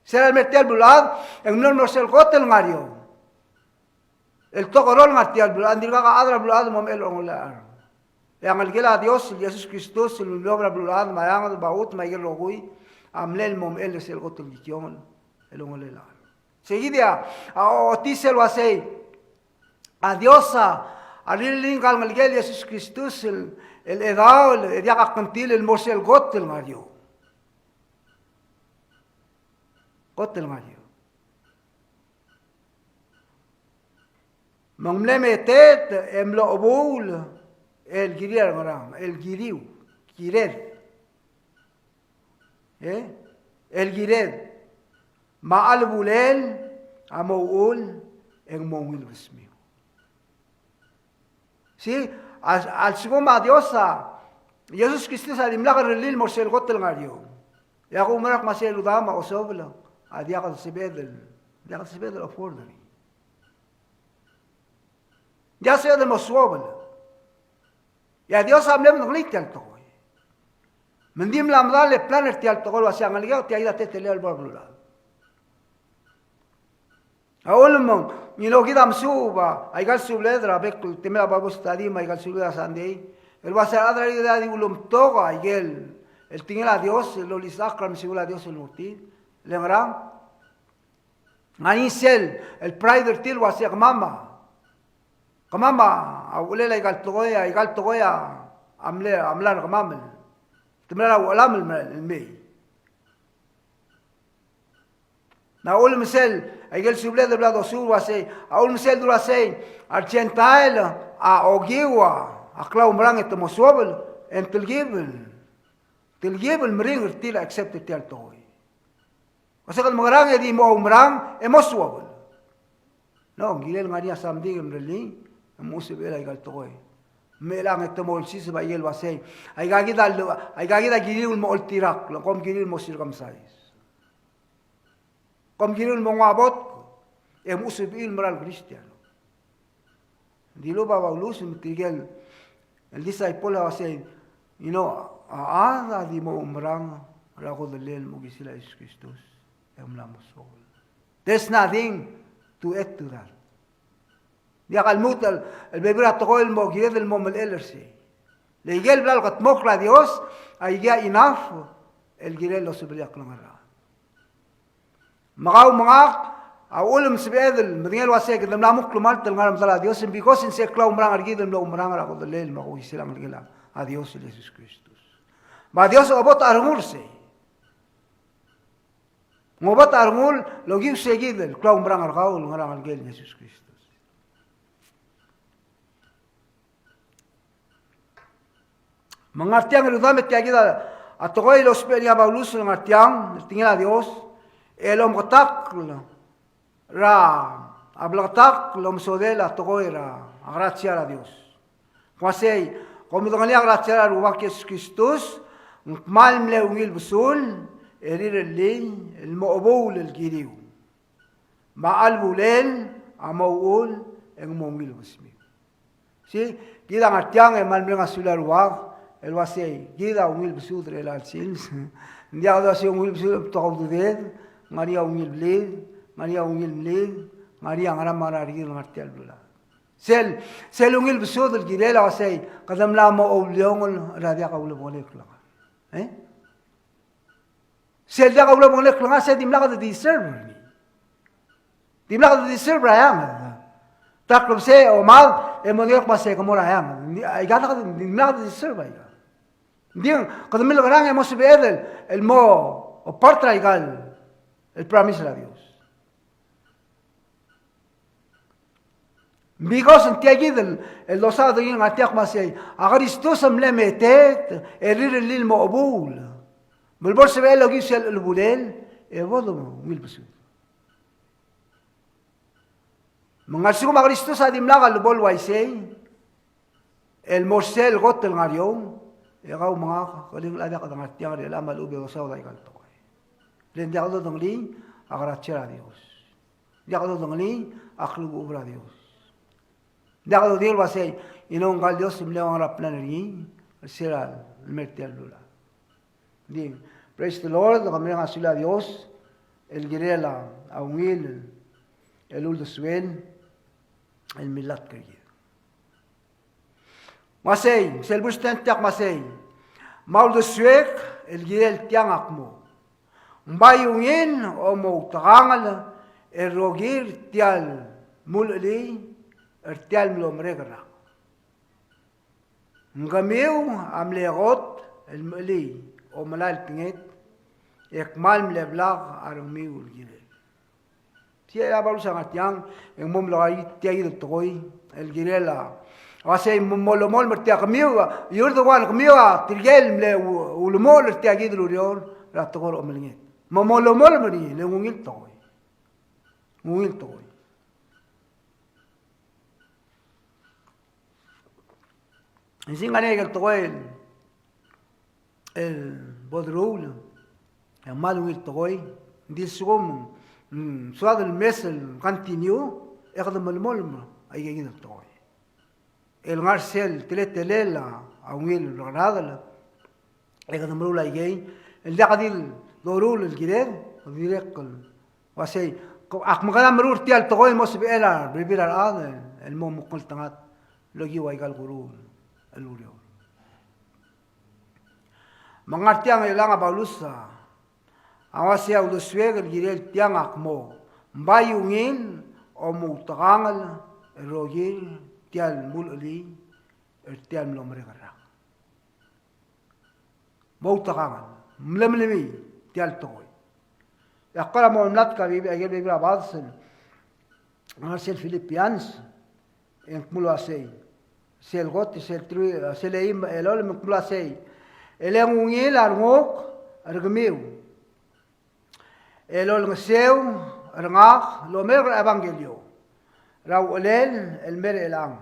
Sel mei er tia el beluulechad, e ng mlo er sel kot el ngar er eou. El tokerol ngar er tia el beluulechad, ng dirkak a chad er a beluulechad el mo mechell er a ongelel a cherreng. E a Ngelekel a Dios, el Jesus Kristus, el mlo er a beluulechad, me a eanged, me a chutem, me a ikel rokui, a mle mo mechell er sel kot el kikiongel, el ongelel a cherreng. Sei kid a, a ochotii sel uasei, a Dios a, a rirellii ngka el Ngelekel el Jesus Kristus, el, el chedaol, e diak a kngtil el mo er sel kot el ngar er eou. Kot el ngar er eou. Me ng mle meteet e mlo chebuul el kirir a ngerang, el kiriu, kired. E? El kired. Me a chelebulel a mo uchul e ng mo ungil besmiu. Sei, a, a lsekum a Dios a, Jesus Kristus a dimlak lerellii el mo er sel kot el ngar er eou. E a kuumerang el kmo sei a rudam a osobel, a diak el sebeched el, diak el sebeched el afford er ngii. Diak el sebeched el mo suobel. E a Dios a mle medengelii tia el tekoi. Me ng di mla medal e plan er tia el tekoi el uasei a Ngelekek, tia kid a teletelel el bo er a beluulechad. A ulemeng, you know, kid a mesuub a, aika el subeled er a bek el temel a Bible study me aika el subeled er a Sunday, el uasei a rechad er a Judea a di ulemtok a ikel, el tekingel a Dios, el olisechakl er a mesiungel a Dios el mo er tir, le ngerang. Ng ngar er ngii sel, el pride er tir el uasei kemam a, kemam a uchelel aika el tekoi, aika el tekoi a, a mle, a mla er kemam el, te mla er a uchelam el mei. Na ulemesel, aike el subeled el bla dosuub el uasei, a ulemesel el uasei, a re Gentile a okiu a klaumerang e te mo suobel, e ng telkib el, telkib el meringel er tir el accept er tia el tekoi. Uasei kede mekerang e di mo oumerang e mo suobel. No, ng kirel ngar er ngii a something el merellii, e mo sebechel aika el tekoi. Me chelechang e te mo olsiseb a ikel uasei, aika kid a, aika kid a kiriu el mo oltirakl, kom kiriu el mo circumcise. Kom kiriu el mo nguu a botk, e mo sebechir el mera el Kristiano. Ng dilu a Paulus me tirke el disciple a uasei, you know, a chad a di mo oumerang er a kodellel el mo okisil a Jesus Kristus, e ng mla mo suobel. There's nothing to add to that. Diak a lmuut el, el bebil er a tekoi el mo kired el mo melechell er sei. Le ikel bla leketmokl a Dios, a ikei a enough el kirel el osebelii a klengar er a chad. Me kau me ngak a uchul me sebeched el medengei el uasei kede mla mo klemalt el ngar er a medal a Dios, because ng sel klaumerang er kid el mlo oumerang er a kodellel me a okisel a Ngelekel a Dios el Jesus Kristus. Me a Dios a obot a rengul er sei. Ng obot a rengul el okiu sei kid el klaumerang er kau el ngar er a Ngelekel Jesus Kristus. Me ngar tiang el rudam e tia kid a tekoi el ousbech er ngii a Paulus el ngar tiang, el tekingel a Dios, el omeketakl er a, a bleketakl el omesodel a tekoi er a, a grasia er a Dios. Ng uasei, kom medengelii a grasia er a Rubak Jesus Kristus, ng kmal mle ungil besul, e rirellii, el mo chebuul el kiriu. Me a chelebulel a mo uchul, e ng mo ungil besmiu. Sei, kid a ngar tiang e kmal mereng a sulel a Rubak, el uasei, kid a ungil besud er chelecha el sils. Ng diak el uasei ungil besud e betok a ududed, ng ngar er ngii a ungil blid, ng ngar er ngii a ungil mlid, ng ngar er ngii a ngera me a ngera er kid el ngar tia el beluulechad. Sel, sel ungil besud el kirel a uasei, kede mla mo ouliongel er a diak a ulebengelel klengar. E? Sel diak a ulebengelel klengar, sel dimlak de deserve er ngii. Dimlak de deserve er a eanged. Ta klebesei e omad, e mo diak el kmo sei ke mo er a eanged. Aika, dimlak de deserve aika. Ng di, kede melekerang e mo sebeched el, el mo, o part er aika el, el promise er a Dios. Because ng tia kid el, el dosaod er ngii el ngar tiang el kmo sei, a Kristus a mle meteet, e rirellii el mo chebuul. Me le bo lsebechel el okiu sel chelebulel, e bo dungil besud. Me ng ngar er a lsekum a Kristus a dimlak lebo el uaisei el mo er sel kot el ngar er eou, e kau me ngak, e ng diak de ngar tiang er chelechang me a lechub e dosaod aika el tekoi. Le ng diak dodengelii a krasia er a Dios. Ng diak dodengelii a klechubechub er a Dios. Ng diak dodengei el uasei, e ng ngka el Dios el mle ua ngera plan er ngii er sel lemei er tia el beluulechad. Ng di, praise the Lord, ke mereng a sulel a Dios el kirel a ungil el uldesuel el millatk er kid. Me sei, sel verse ten tiang me sei, me a uldesuek el kirel tiang a kmo, ng bai ungil a mo outekangel el rokir tia el mulechelii er tia el mlo merek el rak. Ng kemiu a mle kot el mechelii a omelai el tenget, e kmal mle blak a rengmiu el kirel. Tia a Paulus a ngar tiang, e ng mo mlo ua tia kid el tekoi el kirel a uasei mo, mo melemolem er tia kemiu, you're the one, kemiu a tirke el mle u-, ulemuchel er tia kid el ureor er a tekoi er a omelenget. Mo, mo melemolem er ngii, le ng ungil tekoi. Ng ungil tekoi. Ng di ngar er ngii a ikel tekoi el bo deruul, e ng kmal ungil tekoi, ng di lsekum, mm, soad el mes el continue, e kede melemolem aike kid el tekoi. El ngar er sel teletelel a ungil el blekeradel, e kede meruul aikei, el diak di doruul el kired, dirrek el uasei, ak mekera meruul er tia el tekoi el mo sebechel a rebebil er a rechad el mo mekngeltengat el okiu aika el kuruul el ureor. Me ng ngar tiang e chelechang a Paulus a uasei a uldesuek el kirel tiang a kmo, ng bai ungil a mo outekangel el rokir tia el mulechelii er tia el mlo merek el rak. Mo outekangel, mlemelemii tia el tekoi. E ak kora mo mlatk a bebil, a ikel bebil er a bades el ngar er sel Philippians, e ng kmo el uasei, sel kot, sel three, sel eim, elolem, e ng kmo el uasei, e le ng ungil a renguk er kemiu el olengeseu er ngak el omerk er a ebangkelio er a uchelel el mei er chelechang.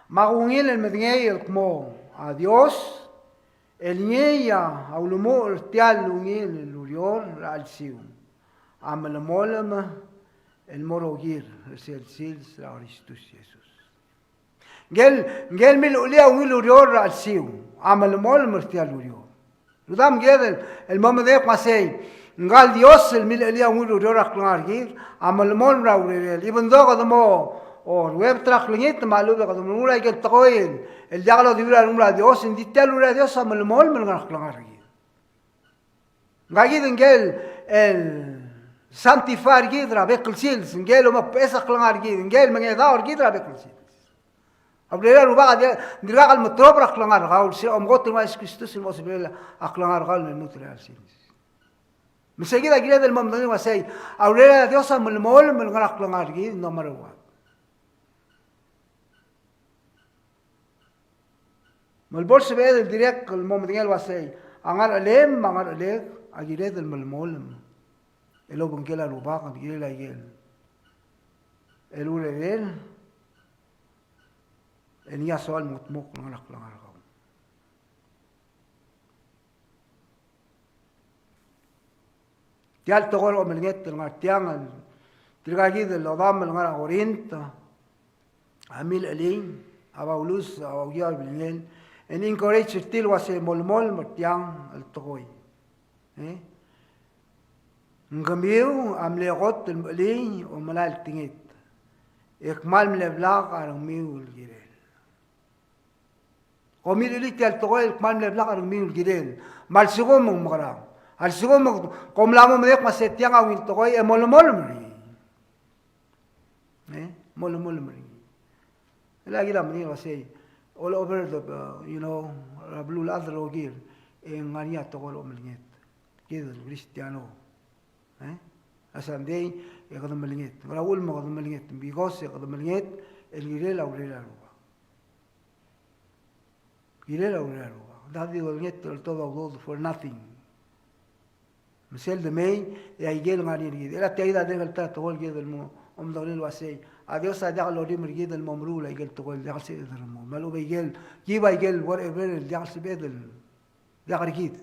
Me ak ungil el medengei el kmo a Dios el ngii a ulemuchel er tia el ungil el ureor er a chelsiu a melemolem el mo rokir er sel sils er a Kristus Jesus. Ngike el, ngike el milechelii a ungil ureor er a chelsiu a melemolem er tia el ureor. Rudam, kid el, el mo medengei el kmo sei, ngka el Dios el milechelii a ungil ureor er a klengar er kid a melemolem er a urerel. Even though kede mo, o, ruebet er a klengit, me a lechub e kede meruul a ikel tekoi el diak lodeuir a rengul a Dios, ng di tia el urerel a Dios a melemolem el ngar er a klengar er kid. Ngka kid ngike el sanctify er kid er a bek el sils, ngike el omekbeches a klengar er kid, ngike el mengedaol er kid er a bek el sils. A urerel a Rubak a di, dirkak el metrob er a klengar er kau, se omkot el nguu a Jesus Kristus el mo sebechel a klengar er kau el me lmuut er a sils. Me sei kid a kired el mo medengei el uasei, a urerel a Dios a melemolem el ngar er a klengar er kid, no matter what. Me le bo lsebeched el dirrek el mo medengei el uasei, a ngar er a chelem me a ngar er a chelek a kired el melemolem el obengkel a Rubak el kirel a ikel, el urerel el ngii a soal el mo kldmokl el ngar er a klengar er kau. Tia el tekoi er a omelenget el ngar tiang, tirka kid el odam el ngar er a Korint a milechelii, a Paulus a okiu a reblingel e ng encourage er tir el uasei molemolem er tiang el tekoi. E? Ng kemiu a mle kot el mechelii a omelai el tenget, e kmal mle blak a rengmiu el kirel. Kom milechelii tia el tekoi el kmal mle blak a rengmiu el kirel. Me a lsekum ng mekerang, a lsekum kom mla mo medengei el kmo sei tiang a ungil tekoi, e molemolem er ngii. E? Molemolem er ngii. E le kid a medengei el uasei, all over the, uh, you know, er a beluulechad el rokir, e ng ngar er ngii a tekoi er a omelenget. Kid el Kristiano. E? A Sunday, e kede melenget. Ngera uchul me kede melenget? Because e kede melenget el kirel a urerel a Rubak. Kirel a urerel a Rubak. Ng diak di olenget el oltobed a udoud for nothing. Me sel demei, e a ikel ngar er ngii er kid. E le tia kid a dirrek el ta tekoi el kid el mo, omdengei el uasei. A Dios a diak lorrimel er kid el mo meruul a ikel tekoi el diak el sebeched el mo. Me a lechub e ikel, kiba ikel whatever el diak el sebeched el, diak er kid.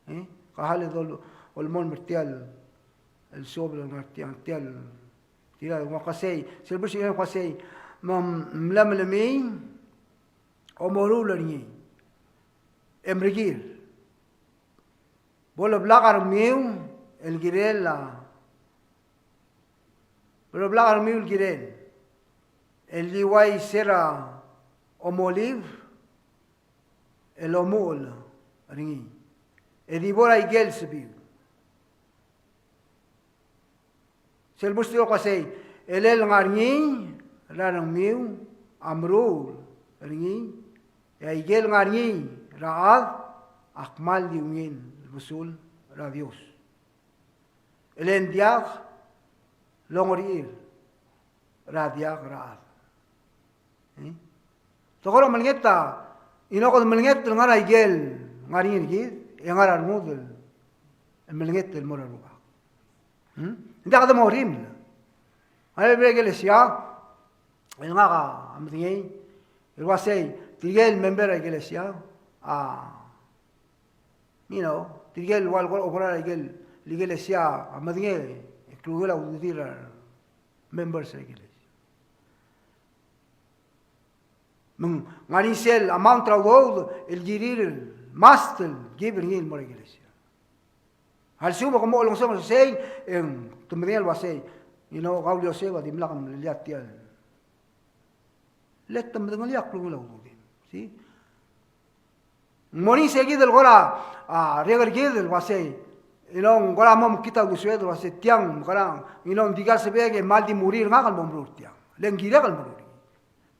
E? Ka hal e dol, olemolem er tia el, el sob el ngar tiang, tia el, tia el, ua uasei, sel verse el uasei, me ng mla melemii, omeruul er ngii. E merekir. Bo leblak a rengmiu el kirel a, bo leblak a rengmiu el kirel. El di uai se er a omolib, el omuchel er ngii. E di bo er a ikel sebechiu. Sel verse el uasei, e le ngar er ngii er a rengmiu a meruul er ngii, e a ikel ngar er ngii er a chad a kmal di ungil besul er a Dios. E le ng diak longerechir er a diak er a chad. E? Tekoi er a omelenget a, e ng kede melenget el ngar er a ikel ngar er ngii er kid, e ngar er a rengud el melenget el mo er a Rubak. Hmm? Ng diak de mo rimel. A le, a ikelesia, el ngak a medengei el uasei, tirke el member er a ikelesia, a, you know, tirke el ua el kora oberaod er a ikel, ikelesia a medengei, e klungel a ududir a members er a ikelesia. Me ng ngar er ngii sel amount er a udoud el kirir el must el give er ngii el mo er a ikelesia. A lsekum e ke mo olengesonges er sei, e ng te medengei el uasei, you know, kau el Joseph a dimlak mleliat tia el. Le te medengelii a klungel a ududir. See? Ng mo er ngii se kid el kora, a, reng er kid el uasei, you know, ng kora mo mekngit a uldesued el uasei tiang, kora, you know, ng dikea el sebechek e kmal di murir ngak el mo meruul er tiang. Le ng kirek el meruul er ngii.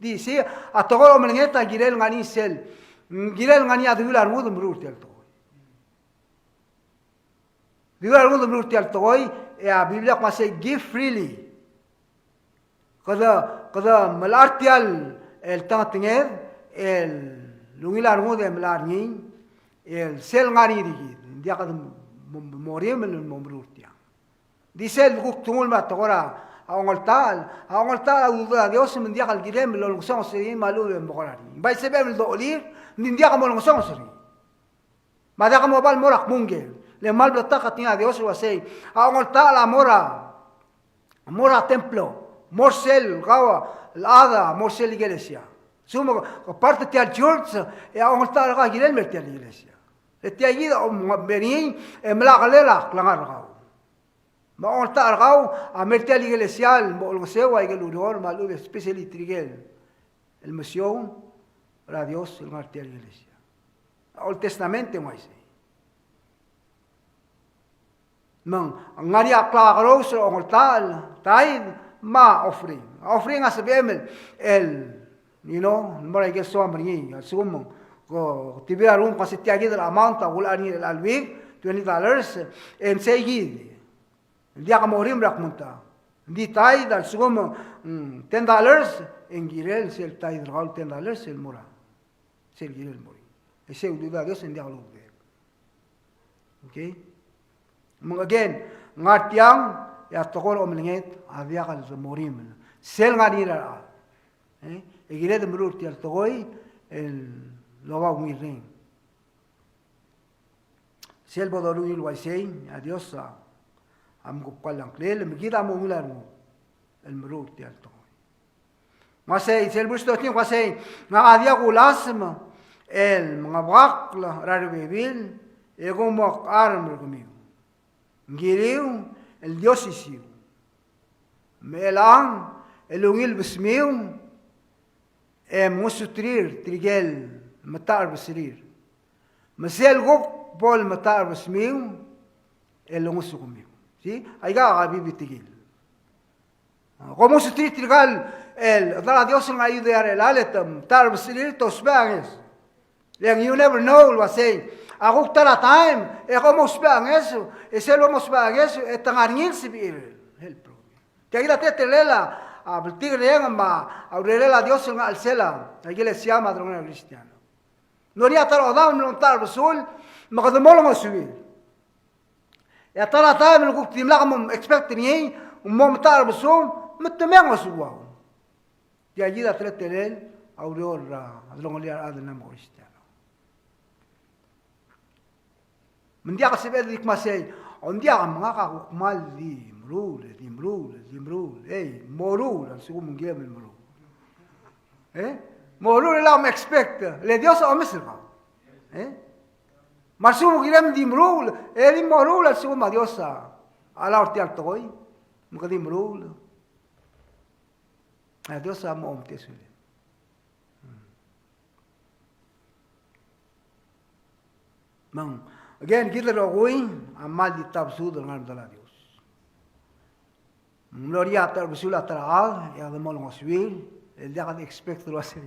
Di, sei, a tekoi er a omelenget a kirel ngar er ngii sel, ng kirel ngar er ngii a deuil a rengud el meruul er tia el tekoi. Deuil a rengud el meruul er tia el tekoi, e a Biblia a kmo sei give freely. Kede, kede melai er tia el tengetenged, el ungil a rengud e melai er ngii, el sel ngar er ngii er kid. Ng diak kede mo, mo, mo rimel el mo meruul er tiang. Di sel kuk tengul me a tekoi er a ongeltachel, a ongeltachel a udoud er a Dios me ng diak el kirem el olengesonges er ngii me a lechub e ng mo kora er ngii. Ng bai sebechem el dochelir, ng di ng diak mo olengesonges er ngii. Me a diak mo bal mo er a kmungkel. Le kmal bleketakl a tekingel a Dios el uasei, a ongeltachel a mo er a, mo er a templo, mo er sel kau el chad, mo er sel ikelesia. Sel mo ke part er tia el church, e a ongeltachel er kau a kirel el mer tia el ikelesia. E tia kid a mo er ngii, e melakelel a klengar er kau. Me a ongeltachel er kau a mer tia el ikelesia el mo olengeseu a ikel ureor me a lechub e especially tirke el mesiou er a Dios el ngar er tia el ikelesia. A Old Testament e ng uaisei. Me ng ngar er ngii a klekakerous er a ongeltachel, tithe, me a offering. A offering a sebechem el, el, you know, el mo er a ikel soam er ngii, a lsekum ke, ke tibir a rengum el kmo se tia kid el amount a kulechang er ngii er chelecha el week, twenty dollars, e ng sei kid. Ng diak mo rimel er a kmo ng ta. Ng di tithe a lsekum, mm, ten dollars, e ng kirel sel tithe er kau el ten dollars el mo er a sel kirel el mo er ngii. E sei a udoud er a Dios e ng diak lodubech. Okay? Me ng again, ngar tiang, e a tekoi er a omelenget a diak el mo rimel. Sel ngar er ngii er a rechad. E? E kired el meruul er tia el tekoi el oba ungil reng. Sel bo doruul el uaisei, a Dios a, a mkubkall a ngklel, me kid a mo ungil a rengud el meruul er tia el tekoi. Me a sei, sel verse thirteen, me a sei, ngak a diak kulasem el mengebekakl er a rebebil, e kuk mo charm er kemiu. Ng kiriu el di osisiu. Me chelechang el ungil besemiu e mengesuterir tirke el metacherbeserir. Me sel kuk bo lemetachelbesemiu e longesukemiu. See? Aika a bibitekil. Kom osuterir tirka el, el chedal a Dios el ngar er a Judea er chelechang e te metacherbeserir, te ousbech a ngeso. Le ng you never know el uasei, a kuk ta er a taem e kom ousbech a ngeso, e sel bo mousbech a ngeso e te ngar er ngii el sebechir el help er kemiu. Tia kid a teletelel a, a bltikerreng me a urerel a Dios el ngar er a chelsel a ikelesia me a delongelir a Kristiano. Ng di a ta er a odam el mlo metacherbesul me kede mo olengesuir. E a ta er a taem el kuk dimlak mo expect er ngii, mo metacherbesul, me te mei a ngesuau. Tia kid a teletelel a ureor er a delongelir a rechad el mla Kristiano. Me ng diak el sebeched el di kmo sei, o ng diak, me ngak a kuk kmal di meruul, di meruul, di meruul, ei, moruul a lsekum ng kirem el meruul. E? Moruul e le kom expect, le Dios a omes er kau. E? Me a lsekum ng kirem di meruul, e di moruul a lsekum a Dios a, a laur tia el tekoi, me ke di meruul. A Dios a mo omtechei. Me ng, again, kid el rokui a kmal di tabesud el ngar er a medal a Dios. Me ng mlo er ngii a ta er a besul a ta er a chad, e a de mo ngosuir, el diak de expect el uasei,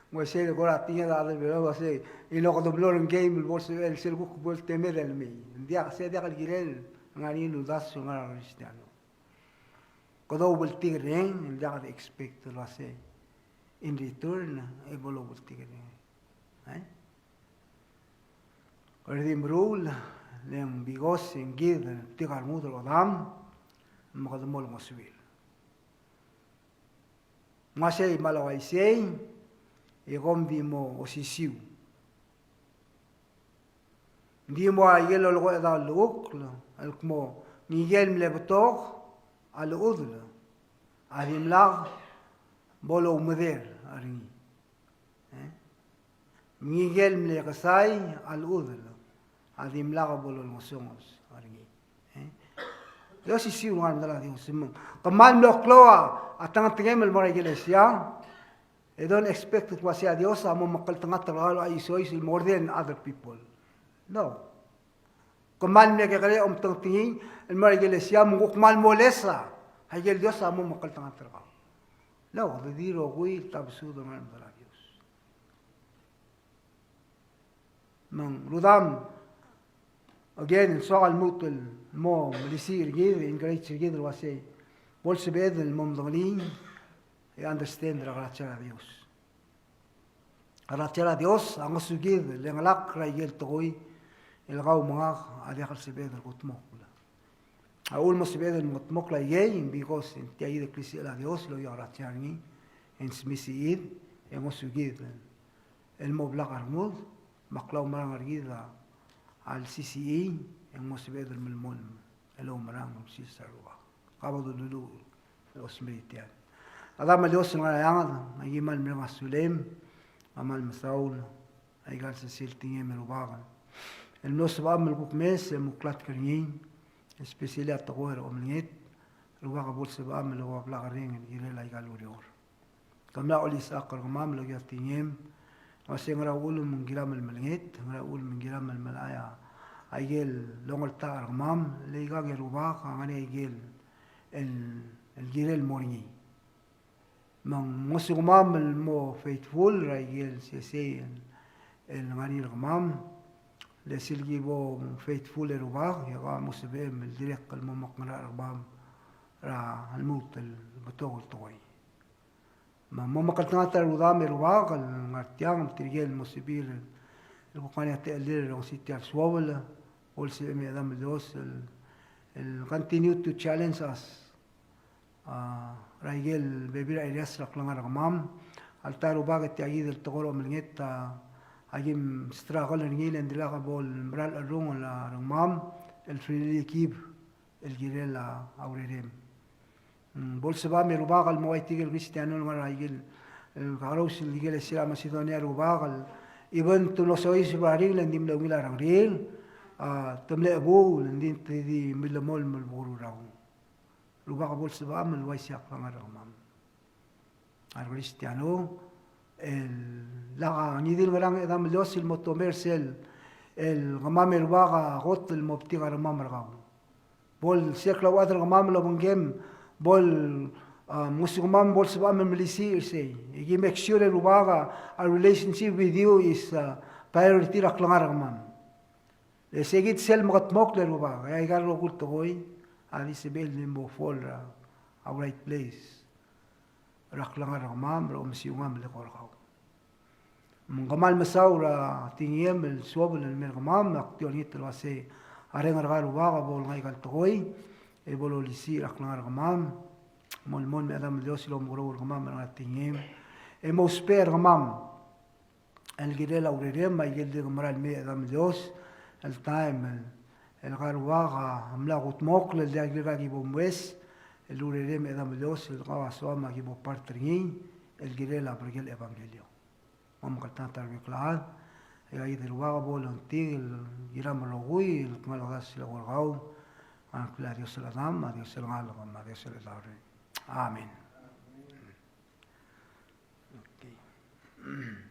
ng uasei el kora tinged a chad el beluu el uasei, e ng kede mlo er ngii el game el bo lsebechel sel kuk bo el temed el mei. Ng diak, sei a diak el kirel ngar er ngii el uldasu el ngar er a Kristiano. Kede oubltikerreng, el diak de expect el uasei in return e bo loubltikerreng. E? Kede di meruul, le ng because e ng kid a di ngar er a rengud el odam, me kede mo ngosuir. Me a sei me a le uaisei, e kom di mo osisiu. Ng di mo aikel lolekoi a llechukl el kmo ngikel mle betok a llechudel a dimlak bo loumeder er ngii. E? Ngikel mle kesai a llechudel a dimlak bo lolengesonges er ngii. E? Di osisiu el ngar er a medal a Dios. Me ng kmal mlo klou a tengetengem el mo er a ikelesia. E don't expect el kmo sei a Dios a mo mekngeltengat er kau el uaisois el more than other people. No. Kmal mle kekerei a omtengtengii el mo er a ikelesia me ng kuk kmal molesa a ikel Dios a mo mekngeltengat er kau. No, kede di rokui el tabesud el ngar er a medal a Dios. Me ng rudam, again, soak el lmuut el mo melisiich er kid, encourage er kid el uasei bo lsebeched el mo medengelii e understand er a krasia er a Dios. A krasia er a Dios a ngosukid el chengelakl er a ikel tekoi el kau me ngak a diak el sebeched el kudmokl. A uchul mo sebeched el mo kudmokl a ikei, because tia kid el klisichel a Dios el okiu a krasia er ngii, e ng smisichid, e ngosukid el mo blak a rengud, me a klaumerang er kid a lsisichii, e ng mo sebeched el melemolem el oumerang el sils er a Rubak. Ka bo doluluuch el osmerii tiang. A Demam el Dios el ngar er a eanged, aki kmal mereng a sulem, a kmal mesaul, aika el sesei el tekingem e Rubak el mlo sebecham el kuk mes e muklatk er ngii, especially a tekoi er a omelenget, Rubak bo lsebecham el oba blak a reng el kirel aika el ureor. Ke mla olisechakl er kemam el okiu a tekingem, el uasei ngera uchul me ng kiram el melenget, ngera uchul me ng kiram el melai a ikel longeltach er kemam, le ikang e Rubak a ngar er ngii a ikel el, el kirel el mo er ngii. Me ng ngosukemam el mo faithful er a ikel sesei el, el ngar er ngii er kemam, le sel ki bo faithful e Rubak, e kau a mo sebechem el dirrek el mo mekngerachel er kemam er a lmuut el betok el tekoi. Me mo mekngeltengat er a rudam e Rubak el ngar tiang, me tirke el mo sebechir el kuk ngar er ngii a techellir el rongesii tia el suobel, bo lsebechem e Demam el Dios el, el continue to challenge us. A, er a ikel bebil er a areas er a klengar er kemam. Alta e Rubak e tia kid el tekoi er a omelenget a, aki struggle er ngii le ng dirkak bo el mera el cherrungel a rengmam el freely give el kirel a urerem. Mm, bo lsebecham e Rubak el mo ua tirke el Kristiano el ngar er a ikel, el kakerous el ikelesia er a Masedonia e Rubak el, even te mlo soiseb er a ringel e ng di mle ungil a rengrir, a, te mle chebuul e ng di, te di melemolem el bo kururau. Rubak bo lsebecham el uaisei a klengar er kemam. A re Kristiano, el lak a ngii di el ngerang e Demam el Dios el mo tomei er sel, el kemam e Rubak a kot el mo betik a rengmam er kau. Bo el sel klauchad er kemam el obengkem, bo el, a, ngosukemam bo lsebecham el melisiich er sei. E ki make sure e Rubak a, a relationship with you is, a, priority er a klengar er kemam. Le se kid sel mekedmokl e Rubak, e aika el rokui el tekoi a di sebechel el mo fall er a, a right place er a klengar er kemam, er a omesiungam el eko er kau. Me ng kmal mesaul er a tekingem el suobel el mei er kemam, me ak di olengit el uasei A Reng er kau el Rubak a bo lengai aika el tekoi e bo lolisiich er a klengar er kemam. Mo lmolem e Chedam el Dios el omekeroul er kemam er a ngar er a tekingem e mousbech er kemam el kirel a urerem. Aike el di ke mera el mei e Chedam el Dios, el taem el, el kau el Rubak a mla kudmokl el diak el kirel a ki bo moues el urerem e Chedam el Dios, el kau a soam a ki bo part er ngii el kirel a berkel ebangkelio. Me a mekeltengat er a rebek el chad, e aika kid el Rubak a bo longtik el kiram el rokui el kmal odasu el eko er kau. A ngklel a Dios el Chedam, a Dios el Ngalek, me a Dios el Chedam. Amen. Okay.